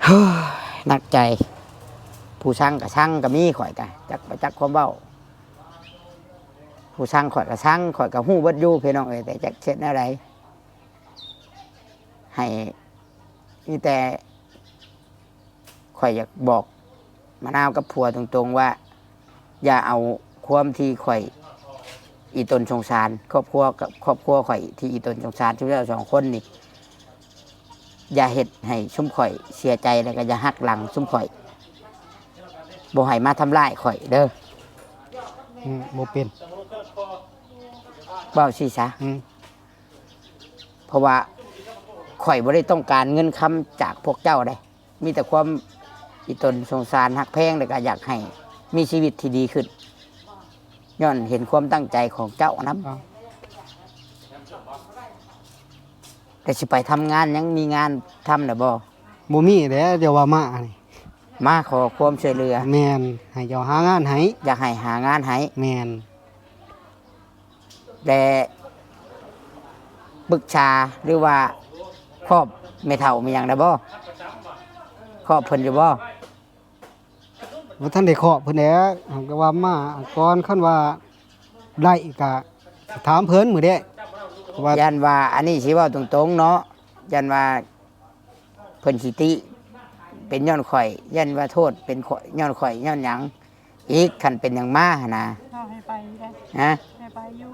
ໜັກໃຈ. ຜູ້ຊັງກໍຊັງກໍມີ ຂ້ອຍກໍຈັກບໍ່ຈັກຄວາມເວົ້າ. ຜູ້ຊັງຂ້ອຍກໍຊັງ ຂ້ອຍກໍຮູ້ເບິດຢູ່ ພີ່ນ້ອງເອີຍ, ແຕ່ຈັກເຮັດແນວໃດ ໃຫ້ ມີແຕ່ ຂ້ອຍຢາກບອກມະນາວກັບຜົວຕົງໆວ່າ ຢ່າເອົາຄວາມທີ່ຂ້ອຍອີ່ຕົນສົງສານຄອບຄົວກັບຄອບຄົວຂ້ອຍທີ່ອີ່ຕົນສົງສານຊຸມເຈົ້າສອງຄົນນີ້ ຢ່າເຮັດໃຫ້ຊຸມຂ້ອຍເສຍໃຈ ແລ້ວກໍຢ່າຫັກຫຼັງຊຸມຂ້ອຍ, ບໍ່ໃຫ້ມາທຳລາຍຂ້ອຍເດີ. ອືມ ບໍ່ເປັນ ເວົ້າຊີ້ຊະ. ອືມ ເພາະວ່າຂ້ອຍບໍ່ໄດ້ຕ້ອງການເງິນຄຳຈາກພວກເຈົ້າເດ້. ມີແຕ່ຄວາມອີ່ຕົນສົງສານຮັກແພງ ແລ້ວກໍຢາກໃຫ້ມີຊີວິດທີ່ດີຂຶ້ນ ຍ້ອນເຫັນຄວາມຕັ້ງໃຈຂອງເຈົ້ານຳ. ເອົ້າ ແລ້ວຊິໄປທຳງານ ຍັງມີງານທຳແລ້ວບໍ່? ບໍ່ມີແຫຼະ ດຽວວ່າມານີ້ ມາຂໍຄວາມຊ່ວຍເຫຼືອ. ແມ່ນ ໃຫ້ເຈົ້າຫາງານໃຫ້. ຢາກໃຫ້ຫາງານໃຫ້. ແມ່ນ. ແຕ່ປຶກສາ ຫຼືວ່າຄອບແມ່ເຖົ້າມີຫຍັງໄດ້ບໍ່? ຄອບເພິ່ນຢູ່ບໍ່? ບໍ່ທັນໄດ້ຄອບເພິ່ນແຫຼະ ຫາກວ່າມາກ່ອນ. ຄັນວ່າໄດ້ກະຖາມເພິ່ນມື້ແລະ ວ່າ ຢ້ານວ່າ ອັນນີ້ຊິເວົ້າຕົງໆເນາະ, ຢ້ານວ່າ ເພິ່ນຊິຕິເປັນຍ້ອນຂ້ອຍ, ຢ້ານວ່າໂທດເປັນຂ້ອຍ ຍ້ອນຂ້ອຍ ຍ້ອນຫຍັງອີກ ຄັນເປັນຫຍັງມາຫັ້ນນະ. ເຮົາໃຫ້ໄປຢູ່ເດ້. ຮະ? ໃຫ້ໄປຢູ່.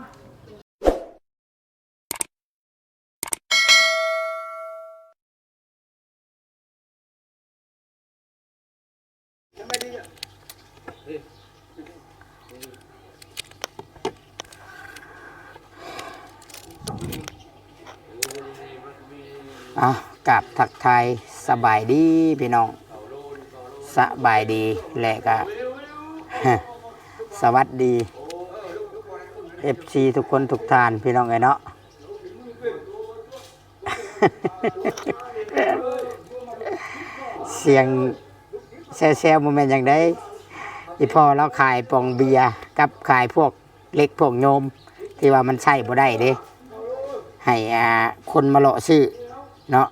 ອ້າວ ກາບທັກທາຍສະບາຍດີພີ່ນ້ອງ, ສະບາຍດີ ແລະກະ ສະຫວັດດີ ເອັຟຊີ ທຸກຄົນທຸກທ່ານ ພີ່ນ້ອງເອີຍເນາະ. ສຽງແຊວໆ ບໍ່ແມ່ນຫຍັງໃດ ອີ່ພໍ່ລາວຂາຍປ່ອງເບຍກັບຂາຍພວກເຫຼັກພວກໂຍມ ທີ່ວ່າມັນໃຊ້ບໍ່ໄດ້ເດ້ ໃຫ້ ອ່າ ຄົນມາເລາະຊື້ເນາະ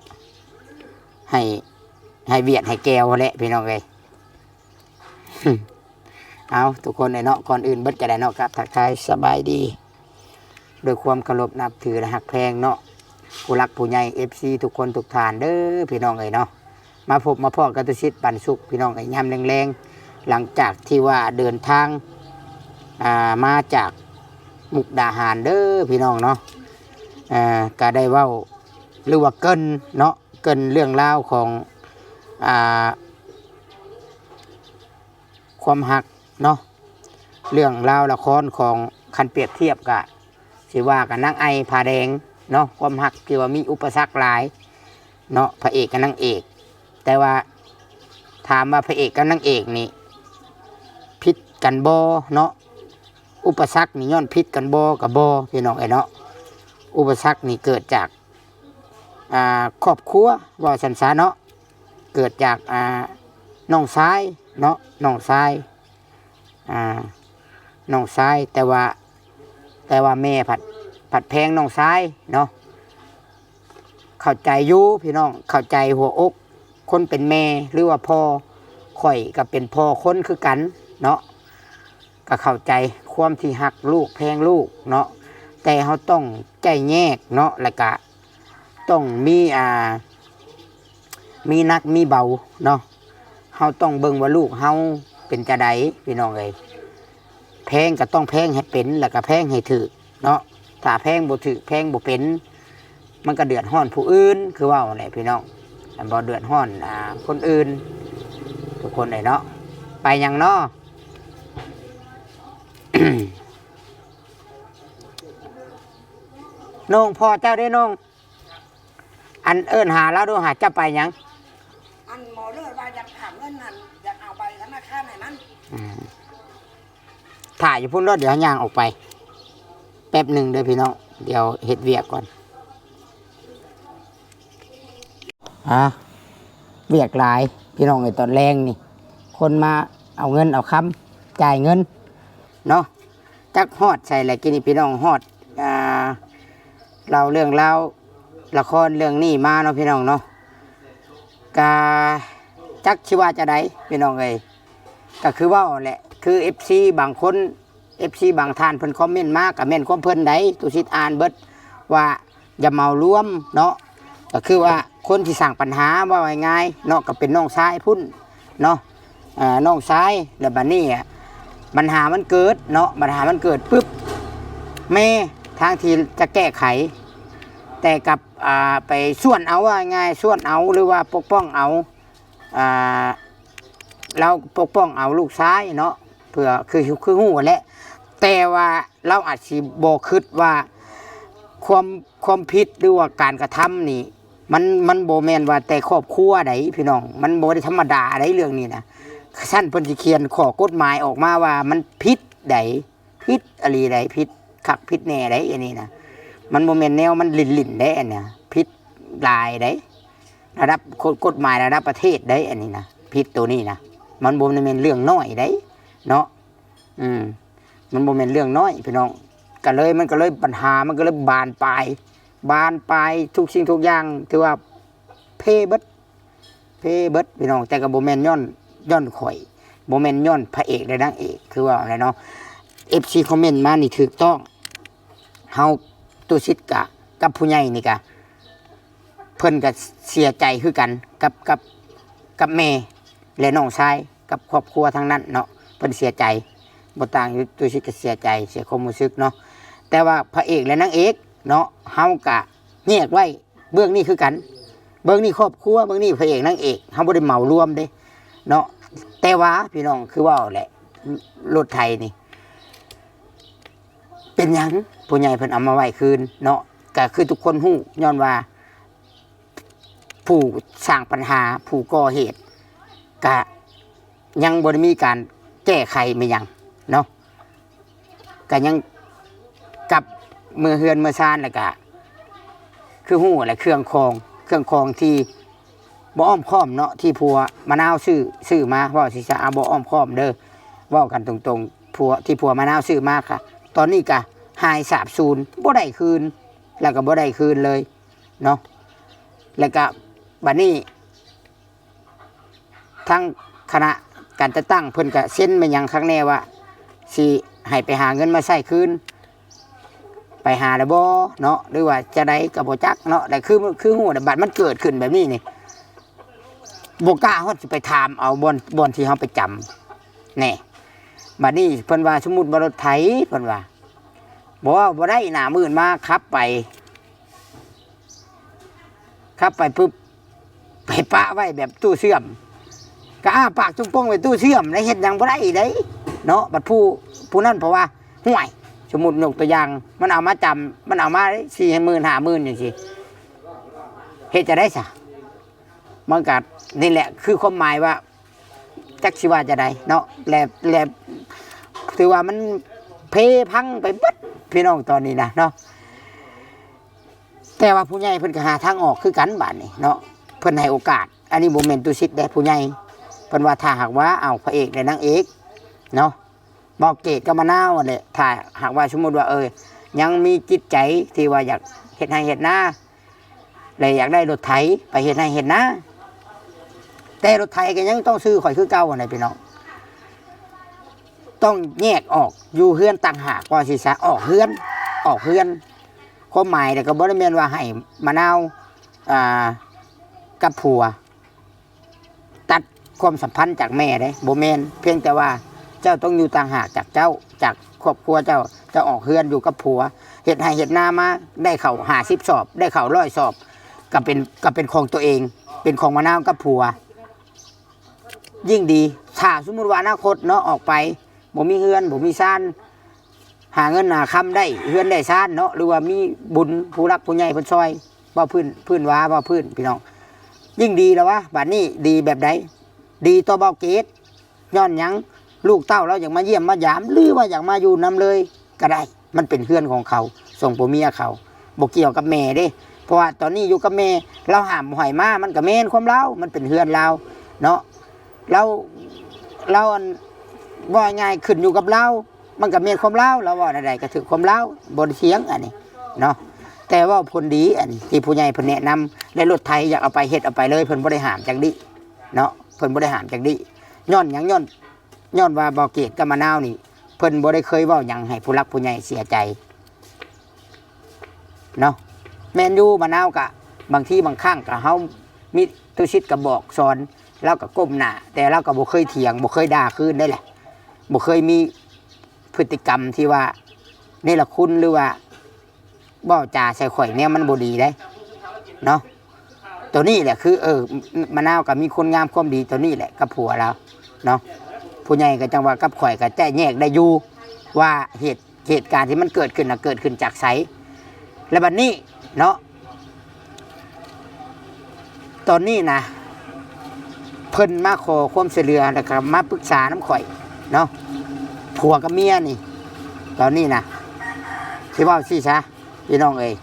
ໃຫ້ ໃຫ້ຫວຽດໃຫ້ແກວຫັ້ນແຫຼະ ພີ່ນ້ອງເອີຍ. ເອົາ ທຸກຄົນເອີຍເນາະ, ກ່ອນອື່ນເບິດກໍໄດ້ເນາະ ກາບທັກທາຍສະບາຍດີ ດ້ວຍຄວາມເຄົາລົບນັບຖື ແລະ ຮັກແພງເນາະ ຜູ້ຫຼັກຜູ້ໃຫຍ່ ເອັຟຊີ ທຸກຄົນທຸກທ່ານເດີ ພີ່ນ້ອງເອີຍເນາະ. ມາພົບມາພໍ້ກັບຕຸສິດປັນສຸກ ພີ່ນ້ອງເອີຍ, ຍາມແລງໆ ຫຼັງຈາກທີ່ວ່າເດີນທາງ ອ່າ ມາຈາກມຸກດາຫານເດີ ພີ່ນ້ອງເນາະ. ອ່າ ກໍໄດ້ເວົ້າ ຫຼືວ່າເກີ່ນເນາະ ເກີ່ນເລື່ອງລາວຂອງ ອ່າ ຄວາມຮັກເນາະ, ເລື່ອງລາວລະຄອນຂອງ ຄັນປຽບທຽບກະ ຊິວ່າກັນນາງໄອຜາແດງເນາະ, ຄວາມຮັກທີ່ວ່າມີອຸປະສັກຫຼາຍເນາະ ພະເອກກັບນາງເອກ. ແຕ່ວ່າຖາມວ່າພະເອກກັບນາງເອກນີ້ຜິດກັນບໍ່ເນາະ, ອຸປະສັກນີ້ຍ້ອນຜິດກັນບໍ່ ກໍບໍ່ ພີ່ນ້ອງເອີຍເນາະ. ອຸປະສັກນີ້ເກີດຈາກ ອ່າ ຄອບຄົວ ເວົ້າຊັ້ນຊະເນາະ, ເກີດຈາກ ອ່າ ນ້ອງຊາຍເນາະ, ນ້ອງຊາຍ ອ່າ ນ້ອງຊາຍ ແຕ່ວ່າ ແຕ່ວ່າແມ່ພັດ ພັດແພງນ້ອງຊາຍເນາະ. ເຂົ້າໃຈຢູ່ພີ່ນ້ອງ, ເຂົ້າໃຈຫົວອົກຄົນເປັນແມ່ ຫຼືວ່າພໍ່, ຂ້ອຍກໍເປັນພໍ່ຄົນຄືກັນເນາະ. ກໍເຂົ້າໃຈຄວາມທີ່ຮັກລູກແພງລູກເນາະ, ແຕ່ເຮົາຕ້ອງແຍກແຍະເນາະ, ແລ້ວກະຕ້ອງມີ ອ່າ ມີໜັກມີເບົາເນາະ. ເຮົາຕ້ອງເບິ່ງວ່າລູກເຮົາເປັນຈັ່ງໃດ ພີ່ນ້ອງເອີຍ. ແພງກໍຕ້ອງແພງໃຫ້ເປັນ ແລ້ວກໍແພງໃຫ້ຖືກເນາະ. ຖ້າແພງບໍ່ຖືກ ແພງບໍ່ເປັນ ມັນກໍເດືອດຮ້ອນຜູ້ອື່ນ ຄືເວົ້າແຫຼະພີ່ນ້ອງ, ແມ່ນບໍ່? ເດືອດຮ້ອນ ອ່າ ຄົນອື່ນ ທຸກຄົນເອີຍເນາະ. ໄປຫຍັງເນາະ? ນ້ອງ ພໍ່ເຈົ້າເດ້ນ້ອງ? ອັນເອີ້ນຫາລາວດູຫາ ເຈົ້າໄປຫຍັງ? ອັນໝໍເລີດວ່າຢາກຖາມເງິນຫັ້ນ ຢາກເອົາໃບທະນາຄານໃຫ້ມັນ. ອືມ ຖ້າຢູ່ພຸ້ນໂລດ ດຽວຍ່າງອອກໄປແປັບໜຶ່ງເດີພີ່ນ້ອງ, ດຽວເຮັດວຽກກ່ອນ. ອ່າ ວຽກຫຼາຍພີ່ນ້ອງເອີຍ, ຕອນແລງນີ້ຄົນມາເອົາເງິນເອົາຄຳ ຈ່າຍເງິນເນາະ. ຈັກຮອດໃສແຫຼະ ກີ້ນີ້ພີ່ນ້ອງ, ຮອດ ອ່າ ເລົ່າເລື່ອງລາວລະຄອນເລື່ອງນີ້ມາເນາະ ພີ່ນ້ອງເນາະ. ກະ ຈັກຊິວ່າຈະໃດພີ່ນ້ອງເອີຍ ກໍຄືເວົ້າແຫຼະ ຄືເອັຟຊີບາງຄົນ ເອັຟຊີບາງທ່ານເພິ່ນຄອມເມັນມາ ກໍແມ່ນຄວາມເພິ່ນໃດ ຕຸສິດອ່ານເບິດວ່າຢ່າເໝົາລວມເນາະ ກໍຄືວ່າຄົນທີ່ສ້າງບັນຫາ ເວົ້າງ່າຍໆເນາະ ກໍເປັນນ້ອງຊາຍພຸ້ນເນາະ ເອີ ນ້ອງຊາຍ ແລ້ວບັດນີ້ອະ ບັນຫາມັນເກີດເນາະ ບັນຫາມັນເກີດປຶບ ແມ່ທາງທີ່ຈະແກ້ໄຂ ແຕ່ກັບ ອ່າ ໄປສ່ວນເອົາ ວ່າງ່າຍໆ ສ່ວນເອົາ ຫຼືວ່າປົກປ້ອງເອົາ ອ່າ ລາວປົກປ້ອງເອົາລູກຊາຍເນາະ ເພື່ອ ຄື ຄືຮູ້ແຫຼະ ແຕ່ວ່າລາວອາດຊິບໍ່ຄິດວ່າ ຄວາມ ຄວາມຜິດ ຫຼືວ່າການກະທຳນີ້ ມັນ ມັນບໍ່ແມ່ນວ່າແຕ່ຄອບຄົວໃດພີ່ນ້ອງ ມັນບໍ່ໄດ້ທຳມະດາໃດເລື່ອງນີ້ນະ ຊັ້ນເພິ່ນຊິຂຽນຂໍ້ກົດໝາຍອອກມາວ່າມັນຜິດໃດ ຜິດອີ່ຫຼີໃດ ຜິດຄັກຜິດແນ່ໃດ ອັນນີ້ນະ ມັນບໍ່ແມ່ນແນວມັນຫຼິ້ນໆໃດ ອັນເນີ້ຍ ຜິດຫຼາຍໃດ ລະດັບກົດ ກົດໝາຍລະດັບປະເທດໃດ ອັນນີ້ນະ ຜິດໂຕນີ້ນະ ມັນບໍ່ໄດ້ແມ່ນເລື່ອງນ້ອຍໃດເນາະ ອືມ ມັນບໍ່ແມ່ນເລື່ອງນ້ອຍພີ່ນ້ອງ ກໍເລີຍ ມັນກໍເລີຍ ບັນຫາມັນກໍເລີຍບານປາຍ ບານປາຍທຸກສິ່ງທຸກຢ່າງ ຖືວ່າເພເບິດ ເພເບິດພີ່ນ້ອງ ແຕ່ກໍບໍ່ແມ່ນຍ້ອນ ຍ້ອນຂ້ອຍ ບໍ່ແມ່ນຍ້ອນພະເອກ ແລະ ນາງເອກ ຄືວ່າແຫຼະເນາະ ເອັຟຊີຄອມເມັນມານີ້ຖືກຕ້ອງ ເຮົາ ຕຸສິດກະ ກັບຜູ້ໃຫຍ່ນີ້ກະ ເພິ່ນກະເສຍໃຈຄືກັນກັບ ກັບ ກັບແມ່ ແລະ ນ້ອງຊາຍ ກັບຄອບຄົວທັງນັ້ນເນາະ ເພິ່ນເສຍໃຈ ບໍ່ຕ່າງຢູ່ ຕຸສິດກໍເສຍໃຈ ເສຍຄວາມຮູ້ສຶກເນາະ ແຕ່ວ່າພະເອກ ແລະ ນາງເອກເນາະ ເຮົາກະແຍກໄວ້ ເບື້ອງນີ້ຄືກັນ ເບື້ອງນີ້ຄອບຄົວ ເບື້ອງນີ້ພະເອກນາງເອກ ເຮົາບໍ່ໄດ້ເໝົາລວມເດ້ເນາະ ແຕ່ວ່າພີ່ນ້ອງ ຄືເວົ້າແຫຼະ ລົດໄຖນີ້ ເປັນຫຍັງຜູ້ໃຫຍ່ເພິ່ນເອົາມາໄວ້ຄືນເນາະ ກໍຄືທຸກຄົນຮູ້ ຍ້ອນວ່າຜູ້ສ້າງບັນຫາ ຜູ້ກໍ່ເຫດ ກະຍັງບໍ່ໄດ້ມີການແກ້ໄຂແມ່ນຫຍັງເນາະ ກະຍັງກັບເມືອເຮືອນເມືອຊານ ແລ້ວກະຄືຮູ້ແຫຼະ ເຄື່ອງຂອງ ເຄື່ອງຂອງທີ່ບໍ່ອ້ອມຄ້ອມເນາະ ທີ່ຜົວມະນາວຊື້ ຊື້ມາ ເວົ້າຊິຊະ ເອົາ ບໍ່ອ້ອມຄ້ອມເດີ ເວົ້າກັນຕົງໆ ຜົວ ທີ່ຜົວມະນາວຊື້ມາກະ ຕອນນີ້ກະຫາຍສາບສູນ ບໍ່ໄດ້ຄືນ ແລ້ວກໍບໍ່ໄດ້ຄືນເລີຍເນາະ ແລ້ວກະບັດນີ້ ທາງຄະນະການຈັດຕັ້ງເພິ່ນກະເຊັນແມ່ນຫຍັງຄັກແນ່ວ່າ ຊິໃຫ້ໄປຫາເງິນມາໃຊ້ຄືນ ໄປຫາແລ້ວບໍ່ເນາະ ຫຼືວ່າຈະໃດກໍບໍ່ຈັກເນາະ ແຕ່ຄື ຄືຮູ້ແຫຼະ ບັດມັນເກີດຂຶ້ນແບບນີ້ນີ້ ບໍ່ກ້າຮອດຊິໄປຖາມເອົາບ່ອນ ບ່ອນທີ່ເຮົາໄປຈຳແນ່ ບັດນີ້ເພິ່ນວ່າ ສົມມຸດວ່າລົດໄຖ ເພິ່ນວ່າ ບໍ່ ບໍ່ໄດ້ ໜ້າມື້ມາຂັບໄປ ຂັບໄປປຶບ ໄປປະໄວ້ແບບຕູ້ເຊື່ອມ ກໍອ້າປາກຈຸງໂປ່ງໄວ້ຕູ້ເຊື່ອມ ແລ້ວເຮັດຫຍັງບໍ່ໄດ້ໃດເນາະ ບັດຜູ້ ຜູ້ນັ້ນເພາະວ່າ ຫ້ວຍ ສົມມຸດຍົກຕົວຢ່າງ ມັນເອົາມາຈຳ ມັນເອົາມາສີ່ໝື່ນ ຫ້າໝື່ນຈັ່ງຊີ້ ເຮັດຈັ່ງໃດຊະ? ມັນກະນີ້ແຫຼະ ຄືຄວາມໝາຍວ່າ ຈັກຊິວ່າຈັ່ງໃດເນາະ ແລະ ແລະ ຖືວ່າມັນເພພັງໄປເບິດ ພີ່ນ້ອງ ຕອນນີ້ນະເນາະ ແຕ່ວ່າຜູ້ໃຫຍ່ເພິ່ນກໍຫາທາງອອກຄືກັນບາດນີ້ເນາະ ເພິ່ນໃຫ້ໂອກາດ ອັນນີ້ບໍ່ແມ່ນຕຸສິດເດ້ ຜູ້ໃຫຍ່ເພິ່ນວ່າ ຖ້າຫາກວ່າ ເອົາ ພະເອກ ແລະ ນາງເອກເນາະ ເວົ້າເກດກັບມະນາວຫັ້ນແຫຼະ ຖ້າຫາກວ່າສົມມຸດວ່າ ເອີ ຍັງມີຈິດໃຈທີ່ວ່າຢາກເຮັດໄຮ່ເຮັດນາ ແລະ ຢາກໄດ້ລົດໄຖໄປເຮັດໄຮ່ເຮັດນາ ແຕ່ລົດໄຖກໍຍັງຕ້ອງຊື້ຂ້ອຍຄືເກົ່າຫັ້ນແຫຼະ ພີ່ນ້ອງ ຕ້ອງແຍກອອກ ຢູ່ເຮືອນຕ່າງຫາກ ວ່າຊິຊະ ອອກເຮືອນ ອອກເຮືອນ ຄວາມໝາຍແລ້ວກໍບໍ່ໄດ້ແມ່ນວ່າໃຫ້ມະນາວ ອ່າ ກັບຜົວ ຕັດຄວາມສຳພັນຈາກແມ່ເດ້ ບໍ່ແມ່ນ ພຽງແຕ່ວ່າເຈົ້າຕ້ອງຢູ່ຕ່າງຫາກຈາກເຈົ້າ ຈາກຄອບຄົວເຈົ້າ ເຈົ້າອອກເຮືອນຢູ່ກັບຜົວ ເຮັດໄຮ່ເຮັດນາມາ ໄດ້ເຂົ້າຫ້າສິບສອບ ໄດ້ເຂົ້າຮ້ອຍສອບ ກໍເປັນ ກໍເປັນຂອງຕົວເອງ ເປັນຂອງມະນາວກັບຜົວ ຍິ່ງດີ ຖ້າສົມມຸດວ່າອະນາຄົດເນາະ ອອກໄປ ບໍ່ມີເຮືອນ ບໍ່ມີຊານ ຫາເງິນຫາຄຳໄດ້ເຮືອນໄດ້ຊານເນາະ ຫຼືວ່າມີບຸນຜູ້ຫຼັກຜູ້ໃຫຍ່ເພິ່ນຊ່ອຍ ເວົ້າພື້ນ ພື້ນວ່າ ເວົ້າພື້ນ ພີ່ນ້ອງ ຍິ່ງດີແລ້ວວະ ບາດນີ້ດີແບບໃດ? ດີຕໍ່ເບົາເກດ ຍ້ອນຫຍັງ? ລູກເຕົ້າລາວຢາກມາຢ້ຽມມາຢາມ ຫຼືວ່າຢາກມາຢູ່ນຳເລີຍກໍໄດ້ ມັນເປັນເຮືອນຂອງເຂົາ ສອງຜົວເມຍເຂົາ ບໍ່ກ່ຽວກັບແມ່ເດ້ ເພາະວ່າຕອນນີ້ຢູ່ກັບແມ່ ລາວຫ້າມບໍ່ໃຫ້ມາ ມັນກໍແມ່ນຄວາມລາວ ມັນເປັນເຮືອນລາວເນາະ ລາວ ລາວ ອັນ ເວົ້າງ່າຍໆ ຂຶ້ນຢູ່ກັບລາວ ມັນກໍແມ່ນຄວາມລາວ ລາວເວົ້າແນວໃດກໍຖືກຄວາມລາວ ບໍ່ໄດ້ຖຽງອັນນີ້ເນາະ ແຕ່ເວົ້າຜົນດີ ອັນທີ່ຜູ້ໃຫຍ່ເພິ່ນແນະນຳ ແລະ ລົດໄຖຢາກເອົາໄປເຮັດເອົາໄປເລີຍ ເພິ່ນບໍ່ໄດ້ຫ້າມຈັກດີ້ເນາະ ເພິ່ນບໍ່ໄດ້ຫ້າມຈັກດີ້. ຍ້ອນຫຍັງ? ຍ້ອນ ຍ້ອນວ່າບ່າວເກດກັບມະນາວນີ້ ເພິ່ນບໍ່ໄດ້ເຄີຍເວົ້າຫຍັງໃຫ້ຜູ້ຫຼັກຜູ້ໃຫຍ່ເສຍໃຈເນາະ. ແມ່ນຢູ່ ມະນາວກະບາງທີບາງຄັ້ງກະ ເຮົາມີຕຸສິດກະບອກສອນ ລາວກະກົ້ມໜ້າ ແຕ່ລາວກະບໍ່ເຄີຍຖຽງ ບໍ່ເຄີຍດ່າຄືນໄດ້ແຫຼະ. ບໍ່ເຄີຍມີພຶດຕິກຳທີ່ວ່າເນລະຄຸນ ຫຼືວ່າເວົ້າຈາໃສ່ຂ້ອຍແນວມັນບໍ່ດີເດ້ເນາະ. ໂຕນີ້ແຫຼະຄື ເອີ ມະນາວກະມີຄຸນງາມຄວາມດີໂຕນີ້ແຫຼະກັບຜົວລາວເນາະ. ຜູ້ໃຫຍ່ກະຈັ່ງວ່າກັບຂ້ອຍກະແຕກແຍກໄດ້ຢູ່ວ່າເຫດ ເຫດການທີ່ມັນເກີດຂຶ້ນນະ ເກີດຂຶ້ນຈາກໃສ. ແລະບັດນີ້ເນາະ ຕອນນີ້ນະ ເພິ່ນມາຂໍຄວາມຊ່ວຍເຫຼືອ ແລ້ວກະມາປຶກສານຳຂ້ອຍເນາະ ຜົວກັບເມຍນີ້. ຕອນນີ້ນະ ຊິເວົ້າຊີ້ຊະ ພີ່ນ້ອງເອີຍ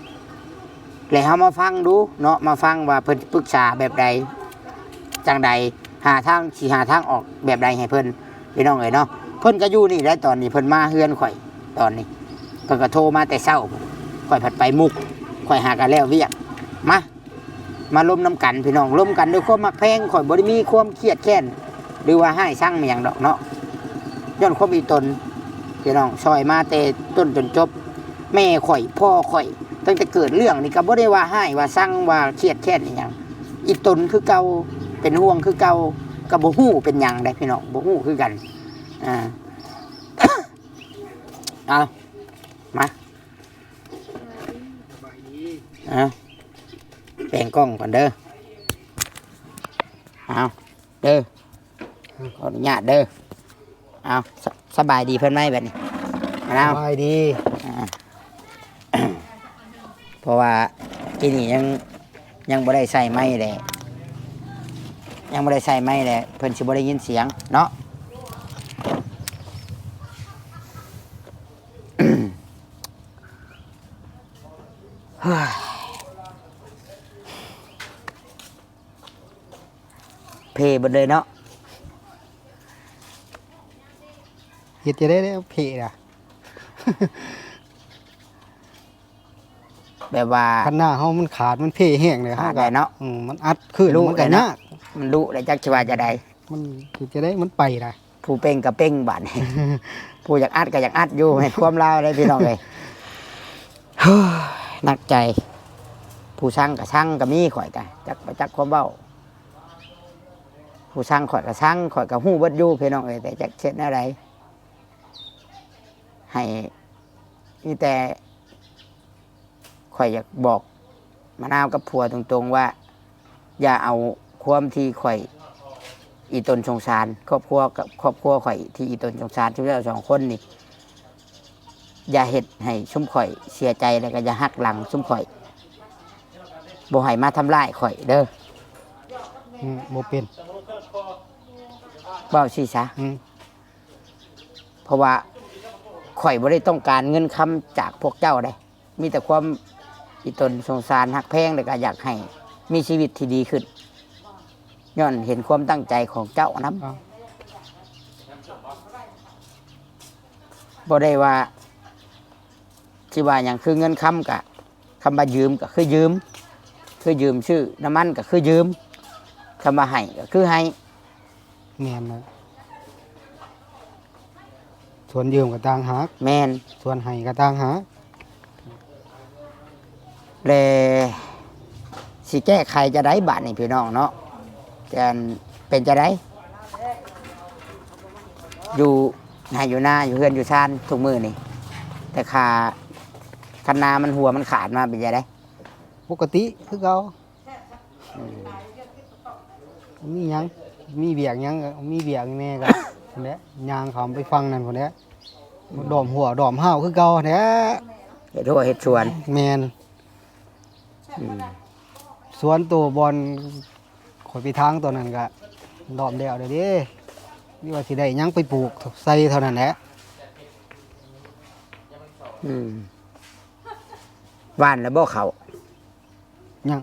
ແລະເຮົາມາຟັງດູເນາະ ມາຟັງວ່າເພິ່ນປຶກສາແບບໃດ ຈັ່ງໃດ ຫາທາງ ຊິຫາທາງອອກແບບໃດໃຫ້ເພິ່ນ ພີ່ນ້ອງເອີຍເນາະ. ເພິ່ນກະຢູ່ນີ້ແຫຼະ ຕອນນີ້ເພິ່ນມາເຮືອນຂ້ອຍ ຕອນນີ້ເພິ່ນກະໂທມາແຕ່ເຊົ້າ ຂ້ອຍພັດໄປມຸກ ຂ້ອຍຫາກະແລ້ວວຽກ. ມາ ມາລົມນຳກັນພີ່ນ້ອງ ລົມກັນດ້ວຍຄວາມຮັກແພງ. ຂ້ອຍບໍ່ໄດ້ມີຄວາມຄຽດແຄ້ນ ຫຼືວ່າຮ້າຍຊັງອີ່ຫຍັງດອກເນາະ ຍ້ອນຄວາມອີ່ຕົນ ພີ່ນ້ອງ ຊ່ອຍມາແຕ່ຕົ້ນຈົນຈົບ. ແມ່ຂ້ອຍ ພໍ່ຂ້ອຍ ຕັ້ງແຕ່ເກີດເລື່ອງນີ້ກະບໍ່ໄດ້ວ່າຮ້າຍວ່າຊັງ ວ່າຄຽດແຄ້ນອີ່ຫຍັງ ອີ່ຕົນຄືເກົ່າ ເປັນຫ່ວງຄືເກົ່າ. ກະບໍ່ຮູ້ເປັນຫຍັງໃດ໋ພີ່ນ້ອງ ບໍ່ຮູ້ຄືກັນ. ອ່າ ເອົາ ມາ ເອົາ ແປງກ້ອງກ່ອນເດີ ເອົາ ເດີ ຂໍອະນຸຍາດເດີ. ເອົາ ສະ ສະບາຍດີເພິ່ນໄໝບັດນີ້? ມະນາວ ສະບາຍດີ. ອ່າ ເພາະວ່າກີ້ນີ້ຍັງ ຍັງບໍ່ໄດ້ໃສ່ໄມແຫຼະ ຍັງບໍ່ໄດ້ໃສ່ໄມແຫຼະ ເພິ່ນຊິບໍ່ໄດ້ຍິນສຽງເນາະ. ເພເບິດເລີຍເນາະ. ເຮັດຈັ່ງໃດແລ້ວເພນະ? ແບບວ່າ ຄັນໜ້າເຮົາມັນຂາດ ມັນເພແຮງເລີຍ ຂາດ ເຮົາກະ ໄດ້ເນາະ ອືມ ມັນອັດຄືນ ມັນກະຍາກ ມັນລຸແລ້ວ ຈັກຊິວ່າຈັ່ງໃດ. ມັນເຮັດຈັ່ງໃດ ມັນໄປນະ. ຜູ້ເປັ່ງກະເປັ່ງບາດນີ້ ຜູ້ຢາກອັດກະຢາກອັດຢູ່ ແມ່ນຄວາມລາວເດ້ພີ່ນ້ອງເອີຍ. ເຮີ້ຍ ໜັກໃຈ ຜູ້ຊັງກະຊັງກະມີ ຂ້ອຍກະຈັກ ບໍ່ຈັກຄວາມເວົ້າ. ຜູ້ຊັງຂ້ອຍກະຊັງ ຂ້ອຍກະຮູ້ເບິດຢູ່ພີ່ນ້ອງເອີຍ ແຕ່ຈັກເຮັດແນວໃດ ໃຫ້ ມີແຕ່ ຂ້ອຍຢາກບອກມະນາວກັບຜົວຕົງໆວ່າ ຢ່າເອົາຄວາມທີ່ຂ້ອຍອີ່ຕົນສົງສານ ຄອບຄົວກັບຄອບຄົວຂ້ອຍທີ່ອີ່ຕົນສົງສານ ຊຸມເຈົ້າສອງຄົນນີ້ ຢ່າເຮັດໃຫ້ຊຸມຂ້ອຍເສຍໃຈ ແລ້ວກະຢ່າຫັກຫຼັງຊຸມຂ້ອຍ ບໍ່ໃຫ້ມາທຳລາຍຂ້ອຍເດີ. ອືມ ບໍ່ເປັນ ເວົ້າຊີ້ຊະ. ອືມ ເພາະວ່າຂ້ອຍບໍ່ໄດ້ຕ້ອງການເງິນຄຳຈາກພວກເຈົ້າເດ້ ມີແຕ່ຄວາມອີ່ຕົນສົງສານຮັກແພງ ແລ້ວກະຢາກໃຫ້ມີຊີວິດທີ່ດີຂຶ້ນ ຍ້ອນເຫັນຄວາມຕັ້ງໃຈຂອງເຈົ້ານຳ. ເອົ້າ ບໍ່ໄດ້ວ່າ ຊິວ່າຫຍັງ ຄືເງິນຄຳກະ ຄຳວ່າຢືມກະຄືຢືມ ຄືຢືມຊື້ນ້ຳມັນກະຄືຢືມ ຄຳວ່າໃຫ້ກະຄືໃຫ້. ແມ່ນແຫຼະ ສ່ວນຢືມກະຕ່າງຫາກ. ແມ່ນ ສ່ວນໃຫ້ກະຕ່າງຫາກ. ແລະ ຊິແກ້ໄຂຈັ່ງໃດບາດນີ້ພີ່ນ້ອງເນາະ ແຕ່ເປັນຈັ່ງໃດ ຢູ່ໄຮ່ຢູ່ນາ ຢູ່ເຮືອນຢູ່ຊານທຸກມື້ນີ້ ແຕ່ຄ່າ ຄັນນາມັນຮົ່ວມັນຂາດມາເປັນຈັ່ງໃດ? ປົກກະຕິຄືເກົ່າ. ອືມ ມີຫຍັງ ມີວຽກຫຍັງ ມີວຽກແດ່ກະພຸ້ນແຫຼະ ຍ່າງຂ້າມໄປຝັ່ງນັ້ນພຸ້ນແຫຼະ ອືມ ດອມຮົ້ວດອມຮ້າວຄືເກົ່າຫັ້ນແຫຼະ ເຮັດຮົ້ວເຮັດສວນ. ແມ່ນ. ອືມ ສວນໂຕບ່ອນຂ້ອຍໄປຖາງຕອນນັ້ນກະດອມແລ້ວເດ້ ຫຼືວ່າຊິໄດ້ຫຍັງໄປປູກໃສ່ເທົ່ານັ້ນແຫຼະ. ອືມ ຫວ່ານແລ້ວບໍ່ເຂົ້າ? ຍັງ.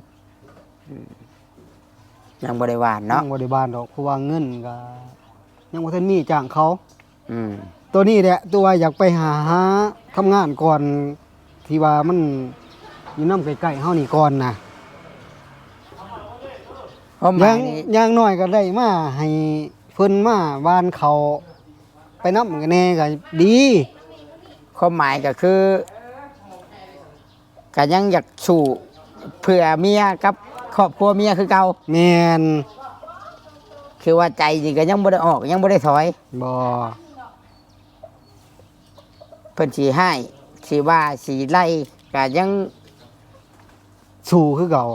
ອືມ ຍັງບໍ່ໄດ້ຫວ່ານເນາະ? ຍັງບໍ່ໄດ້ຫວ່ານດອກ ເພາະວ່າເງິນກະຍັງບໍ່ທັນມີຈ້າງເຂົາ. ອືມ ໂຕນີ້ແຫຼະ ຕົວຢາກໄປຫາ ຫາທຳງານກ່ອນ ທີ່ວ່າມັນຢູ່ນຳໃກ້ໆເຮົານີ້ກ່ອນນະ. ຄວາມໝາຍນີ້ ຢ່າງ ຢ່າງໜ້ອຍກໍໄດ້ມາໃຫ້ເພິ່ນມາຫວ່ານເຂົ້າໄປນຳແດ່ກໍດີ. ຄວາມໝາຍກໍຄື ກໍຍັງຢາກສູ້ເພື່ອເມຍກັບຄອບຄົວເມຍຄືເກົ່າ. ແມ່ນ. ຄືວ່າໃຈນີ້ກໍຍັງບໍ່ໄດ້ອອກ ຍັງບໍ່ໄດ້ຖອຍ. ບໍ່. ເພິ່ນຊິຮ້າຍ ຊິວ່າ ຊິໄລ່ ກໍຍັງສູ້ຄືເກົ່າ.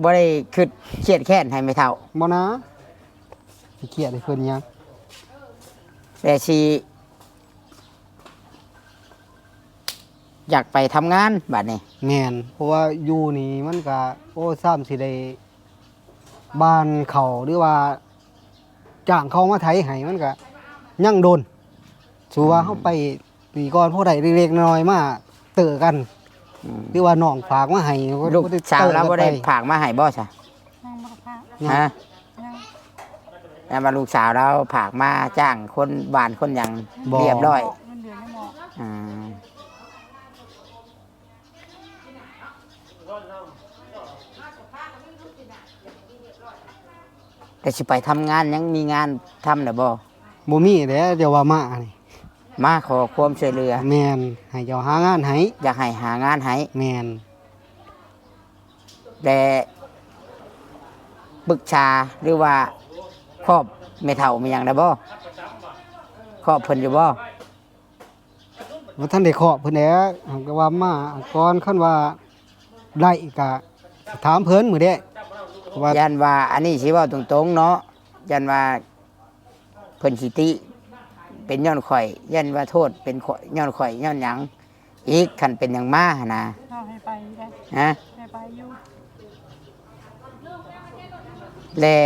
ບໍ່ໄດ້ຄິດຄຽດແຄ້ນໃຫ້ແມ່ເຖົ້າ. ບໍ່ນະ. ຊິຄຽດໃຫ້ເພິ່ນຫຍັງ? ແຕ່ຊິ ຢາກໄປທຳງານບາດນີ້. ແມ່ນ. ເພາະວ່າຢູ່ນີ້ມັນກະ ໂອ້ ຊ້ຳຊິໄດ້ຫວ່ານເຂົ້າ ຫຼືວ່າຈ້າງເຂົາມາໄຖໃຫ້ ມັນກະຍັງດົນ. ສູ່ວ່າ ອືມ ເຮົາໄປນີ້ກ່ອນ ພໍໄດ້ເລັກໆນ້ອຍໆມາເຕີກັນ. ອືມ. ຫຼືວ່ານ້ອງຝາກມາໃຫ້. ລູກສາວລາວບໍ່ໄດ້ ບໍ່ໄດ້ເຕີກັນ ໄປ ຝາກມາໃຫ້ບໍ່ຊະ? ຍັງບໍ່ຝາກ. ຍັງ. ຮະ? ຍັງ. ແຕ່ວ່າລູກສາວລາວຝາກມາຈ້າງຄົນຫວ່ານຄົນຫຍັງ ບໍ່ ຮຽບຮ້ອຍ. ເງິນເດືອນຍັງບໍ່ອອກ. ອືມ. ແຕ່ຊິໄປທຳງານ ຍັງມີງານທຳແລ້ວບໍ່? ບໍ່ມີແຫຼະ ດຽວວ່າມານີ້ ມາຂໍຄວາມຊ່ວຍເຫຼືອ. ແມ່ນ. ໃຫ້ເຈົ້າຫາງານໃຫ້. ຢາກໃຫ້ຫາງານໃຫ້. ແມ່ນ. ແລະ ປຶກສາ ຫຼືວ່າຄອບແມ່ເຖົ້າມີຫຍັງແລ້ວບໍ່? ຄອບເພິ່ນຢູ່ບໍ່? ບໍ່ທັນໄດ້ຄອບເພິ່ນແຫຼະ ຫາກວ່າມາກ່ອນ. ຄັນວ່າໄດ້ກະຖາມເພິ່ນມື້ແລະ ວ່າ ຢ້ານວ່າ ອັນນີ້ຊິເວົ້າຕົງໆເນາະ ຢ້ານວ່າ ເພິ່ນຊິຕິ ເປັນຍ້ອນຂ້ອຍ ຢ້ານວ່າໂທດເປັນຂ້ອຍ ຍ້ອນຂ້ອຍ ຍ້ອນຫຍັງອີກ ຄັນເປັນຫຍັງມາຫັ້ນນະ. ເຮົາໃຫ້ໄປຢູ່ເດ້. ຮະ? ໃຫ້ໄປຢູ່. ແລະ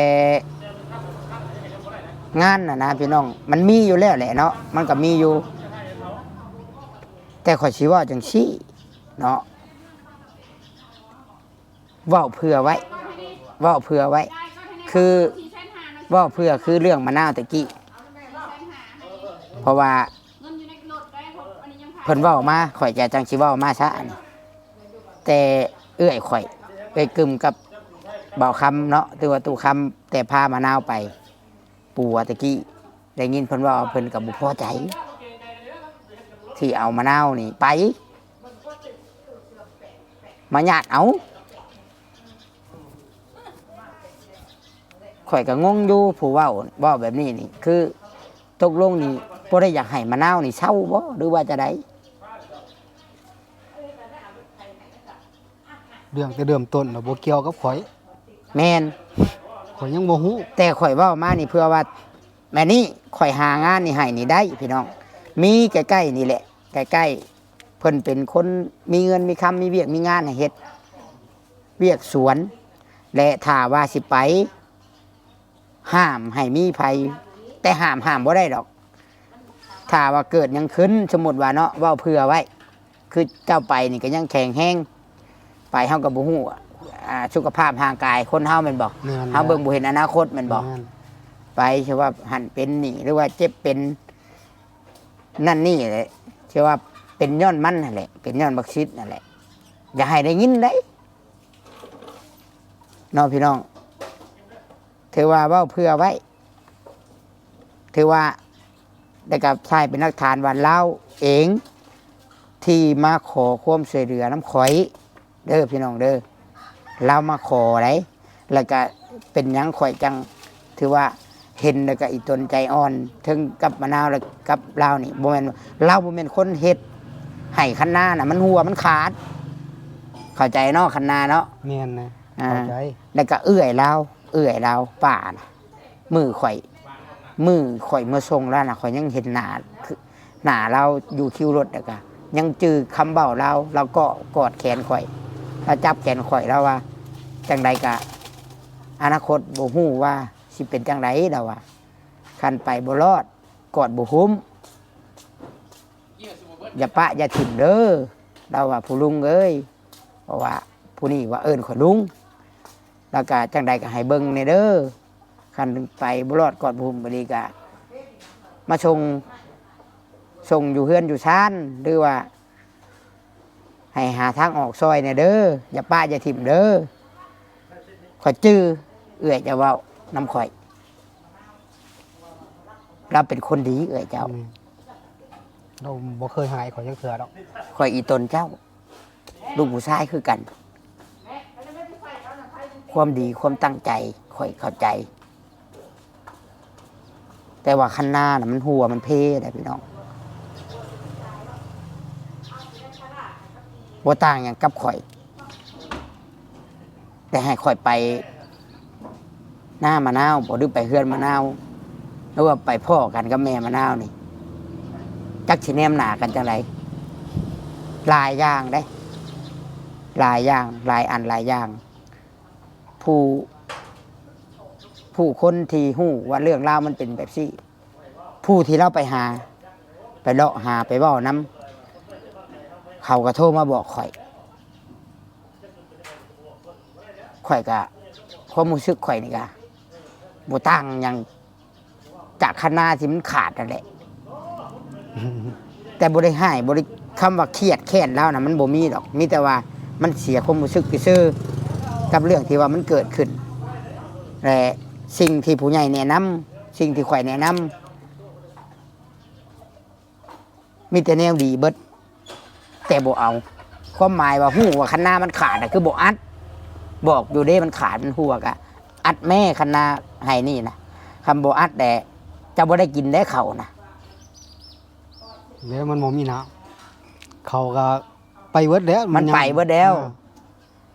ງານນະນະ ພີ່ນ້ອງ ມັນມີຢູ່ແລ້ວແຫຼະເນາະ ມັນກໍມີຢູ່ ແຕ່ຂ້ອຍຊິເວົ້າຈັ່ງຊີ້ເນາະ. ເວົ້າເຜື່ອໄວ້ ເວົ້າເຜື່ອໄວ້ ຄື ເວົ້າເຜື່ອຄືເລື່ອງມະນາວຕະກີ້ ເພາະວ່າເພິ່ນເວົ້າມາ ຂ້ອຍຈະຈັ່ງຊິເວົ້າມາຊະ ອັນນີ້ ແຕ່ເອື້ອຍຂ້ອຍ ເອື້ອຍກຶມກັບບ່າວຄຳເນາະ ຫຼືວ່າຕູ້ຄຳ ແຕ່ພາມະນາວໄປ ປູວ່າຕະກີ້ ໄດ້ຍິນເພິ່ນເວົ້າ ເພິ່ນກໍບໍ່ພໍໃຈ ທີ່ເອົາມະນາວນີ້ໄປ ມາຍາດເອົາ. ຂ້ອຍກໍງົງຢູ່ ຜູ້ເວົ້າ ເວົ້າແບບນີ້ນີ້ ຄືຕົກລົງນີ້ ບໍ່ໄດ້ຢາກໃຫ້ມະນາວນີ້ເຊົາບໍ່ ຫຼືວ່າຈັ່ງໃດ? ເລື່ອງແຕ່ເລີ່ມຕົ້ນນະ ບໍ່ກ່ຽວກັບຂ້ອຍ. ແມ່ນ. ຂ້ອຍຍັງບໍ່ຮູ້. ແຕ່ຂ້ອຍເວົ້າມານີ້ເພື່ອວ່າ ແມ່ນນີ້ ຂ້ອຍຫາງານນີ້ໃຫ້ນີ້ໄດ້ພີ່ນ້ອງ ມີໃກ້ໆນີ້ແຫຼະ ໃກ້ໆ ເພິ່ນເປັນຄົນມີເງິນມີຄຳ ມີວຽກມີງານໃຫ້ເຮັດ ວຽກສວນ ແລະ ຖ້າວ່າຊິໄປ ຫ້າມໃຫ້ມີໃຜ ແຕ່ຫ້າມ ຫ້າມບໍ່ໄດ້ດອກ. ຖ້າວ່າເກີດຫຍັງຂຶ້ນ ສົມມຸດວ່າເນາະ ເວົ້າເຜື່ອໄວ້ ຄືເຈົ້າໄປນີ້ກໍຍັງແຂງແຮງ ໄປເຮົາກໍບໍ່ຮູ້ ອ່າ ສຸຂະພາບຮ່າງກາຍຄົນເຮົາແມ່ນບໍ່? ແມ່ນແຫຼະ. ເຮົາເບິ່ງບໍ່ເຫັນອະນາຄົດແມ່ນບໍ່? ແມ່ນ. ໄປ ຖືວ່າຫັ້ນເປັນນີ້ ຫຼືວ່າເຈັບເປັນນັ້ນນີ້ແຫຼະ ຖືວ່າເປັນຍ້ອນມັນຫັ້ນແຫຼະ ເປັນຍ້ອນບັກສິດນັ້ນແຫຼະ ຢ່າໃຫ້ໄດ້ຍິນເດ້ ເນາະພີ່ນ້ອງ. ຖືວ່າເວົ້າເຜື່ອໄວ້ ຖືວ່າ ແລ້ວກໍຖ່າຍເປັນຫຼັກຖານວ່າລາວເອງທີ່ມາຂໍຄວາມຊ່ວຍເຫຼືອນຳຂ້ອຍເດີພີ່ນ້ອງເດີ ລາວມາຂໍໃດ ແລ້ວກໍເປັນຫຍັງຂ້ອຍຈັ່ງຖືວ່າເຫັນ ແລ້ວກໍອີ່ຕົນໃຈອ່ອນ ເຖິງກັບມະນາວ ແລະ ກັບລາວນີ້ ບໍ່ແມ່ນ ລາວບໍ່ແມ່ນຄົນເຮັດໃຫ້ຄັນນານະມັນຮົ່ວມັນຂາດ ເຂົ້າໃຈເນາະ ຄັນນາເນາະ. ແມ່ນນະ ອ່າ ເຂົ້າໃຈ. ແລ້ວກໍເອື້ອຍລາວ ເອື້ອຍລາວປ້ານະ ມື້ຂ້ອຍ ມື້ຂ້ອຍເມືອສົ່ງລາວນະ ຂ້ອຍຍັງເຫັນໜ້າ ໜ້າລາວຢູ່ຄິວລົດ ແລ້ວກະຍັງຈື່ຄຳເວົ້າລາວ ລາວກໍກອດແຂນຂ້ອຍ ລາວຈັບແຂນຂ້ອຍ ລາວວ່າ ຈັ່ງໃດກະອະນາຄົດບໍ່ຮູ້ວ່າຊິເປັນຈັ່ງໃດ ລາວວ່າ ຄັນໄປບໍ່ລອດ ກອດບໍ່ຫຸ້ມ ຢ່າປະຢ່າຖິ້ມເດີ ລາວວ່າ ຜູ້ລຸງເອີຍ ເພາະວ່າຜູ້ນີ້ວ່າເອີ້ນຂ້ອຍລຸງ ແລ້ວກະຈັ່ງໃດກະໃຫ້ເບິ່ງແດ່ເດີ ຄັນໄປບໍ່ລອດກອດບໍ່ຫຸ້ມບາດນີ້ກະມາສົ່ງ ສົ່ງຢູ່ເຮືອນຢູ່ຊານ ຫຼືວ່າໃຫ້ຫາທາງອອກຊ່ອຍແດ່ເດີ ຢ່າປະຢ່າຖິ້ມເດີ ຂ້ອຍຈື່ ເອື້ອຍຈະເວົ້ານຳຂ້ອຍ ລາວເປັນຄົນດີເອື້ອຍເຈົ້າ. ແມ່ນ. ລາວບໍ່ເຄີຍຮ້າຍຂ້ອຍຈັກເທື່ອດອກ. ຂ້ອຍອີ່ຕົນເຈົ້າ ລູກຜູ້ຊາຍຄືກັນ. ຄວາມດີຄວາມຕັ້ງໃຈຂ້ອຍເຂົ້າໃຈ. ແຕ່ວ່າຄັນນານະມັນຮົ່ວມັນເພໄດ໋ພີ່ນ້ອງ. ບໍ່ຕ່າງຫຍັງກັບຂ້ອຍ. ແຕ່ໃຫ້ຂ້ອຍໄປນາມະນາວບໍ ຫຼືໄປເຮືອນມະນາວ ຫຼືວ່າໄປພໍ້ກັນກັບແມ່ມະນາວນີ້ ຈັກຊິແນມໜ້າກັນຈັ່ງໃດ. ຫຼາຍຢ່າງເດ້ ຫຼາຍຢ່າງ ຫຼາຍອັນຫຼາຍຢ່າງ. ຜູ້ ຜູ້ຄົນທີ່ຮູ້ວ່າເລື່ອງລາວມັນເປັນແບບຊີ້ ຜູ້ທີ່ລາວໄປຫາ ໄປເລາະຫາ ໄປເວົ້ານຳ ເຂົາກໍໂທມາບອກຂ້ອຍ. ຂ້ອຍກະ ຄວາມຮູ້ສຶກຂ້ອຍນີ້ກະບໍ່ຕ່າງຫຍັງຈາກຄັນນາທີ່ມັນຂາດນັ້ນແຫຼະ. ແຕ່ບໍ່ໄດ້ຮ້າຍ ບໍ່ໄດ້ ຄຳວ່າຄຽດແຄ້ນລາວນະ ມັນບໍ່ມີດອກ. ມີແຕ່ວ່າມັນເສຍຄວາມຮູ້ສຶກຊື່ໆ ກັບເລື່ອງທີ່ວ່າມັນເກີດຂຶ້ນ ແລະ ສິ່ງທີ່ຜູ້ໃຫຍ່ແນະນຳ ສິ່ງທີ່ຂ້ອຍແນະນຳ ມີແຕ່ແນວດີເບິດ ແຕ່ບໍ່ເອົາ. ຄວາມໝາຍວ່າຮູ້ວ່າຄັນນາມັນຂາດນະ ຄືບໍ່ອັດ. ບອກຢູ່ເດ້ ມັນຂາດ ມັນຮົ່ວ ກະອັດແມ້ຄັນນາໄຮ່ນີ້ນະ. ຄັນບໍ່ອັດແດ່ ເຈົ້າບໍ່ໄດ້ກິນເດ້ເຂົ້ານະ. ແລ້ວມັນບໍ່ມີນ້ຳ ເຂົ້າກໍໄປເບິດແລ້ວ. ມັນໄປເບິດແລ້ວ. ເອີ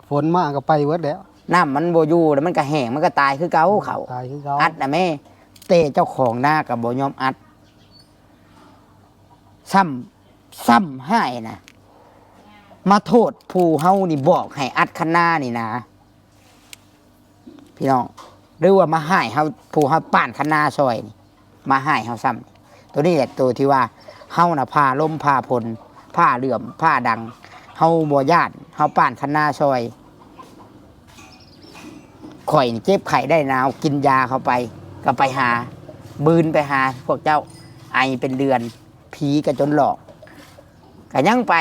ຝົນມາກໍໄປເບິດແລ້ວ. ນ້ຳມັນບໍ່ຢູ່ ແລ້ວມັນກໍແຫ້ງ ມັນກໍຕາຍຄືເກົ່າ ເຂົ້າ ຕາຍຄືເກົ່າ. ອັດນະແມ້ ແຕ່ເຈົ້າຂອງນາກໍບໍ່ຍອມອັດ. ຊ້ຳ ຊ້ຳຮ້າຍນະ ມາໂທດຜູ້ເຮົານີ້ບອກໃຫ້ອັດຄັນນານີ້ນະ ພີ່ນ້ອງ. ຫຼືວ່າມາຮ້າຍເຮົາ ຜູ້ເຮົາປ້ານຄັນນາຊ່ອຍນີ້ ມາຮ້າຍເຮົາຊ້ຳ. ໂຕນີ້ແຫຼະໂຕທີ່ວ່າເຮົານະຜ່າລົມ ຜ່າຝົນ ຜ່າເຫຼື້ອມ ຜ່າດັງ ເຮົາບໍ່ຢ້ານ ເຮົາປ້ານຄັນນາຊ່ອຍ. ຂ້ອຍນີ້ເຈັບໄຂ້ໄດ້ໜາວ ກິນຢາເຂົ້າໄປ ກໍໄປຫາ ບືນໄປຫາພວກເຈົ້າ ໄອເປັນເດືອນ ຜີກໍຈົນຫຼອກ ກໍຍັງໄປ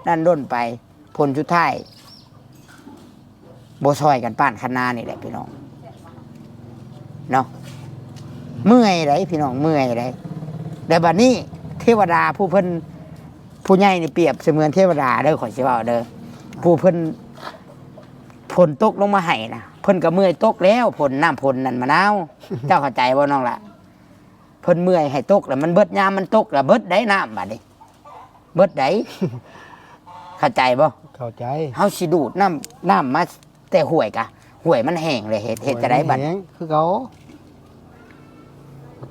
ນັ້ນດົນໄປ ຜົນສຸດທ້າຍ ບໍ່ຊ່ອຍກັນປ້ານຄັນນານີ້ແຫຼະພີ່ນ້ອງເນາະ. ເມື່ອຍໃດ໋ພີ່ນ້ອງ ເມື່ອຍໃດ໋. ແຕ່ບັດນີ້ເທວະດາຜູ້ເພິ່ນ ຜູ້ໃຫຍ່ນີ້ປຽບສະເໝືອນເທວະດາເດີ ຂ້ອຍຊິເວົ້າເດີ ຜູ້ເພິ່ນ ຝົນຕົກລົງມາໃຫ້ນະ ເພິ່ນກໍເມື່ອຍຕົກແລ້ວ ຝົນ ນ້ຳຝົນນັ້ນມະນາວ ເຈົ້າເຂົ້າໃຈບໍ່ນ້ອງລະ? ເພິ່ນເມື່ອຍໃຫ້ຕົກ ແລ້ວມັນເບິດ ຍາມມັນຕົກ ແລ້ວເບິດໄດ໋ນ້ຳບາດນີ້ ເບິດໄດ໋ ເຂົ້າໃຈບໍ່? ເຂົ້າໃຈ. ເຮົາຊິດູດນ້ຳ ນ້ຳມາແຕ່ຫ້ວຍກະ ຫ້ວຍມັນແຫ້ງເລີຍ ເຮັດ ເຮັດຈັ່ງໃດບັດ? ຫ້ວຍມັນແຫ້ງຄືເກົ່າ.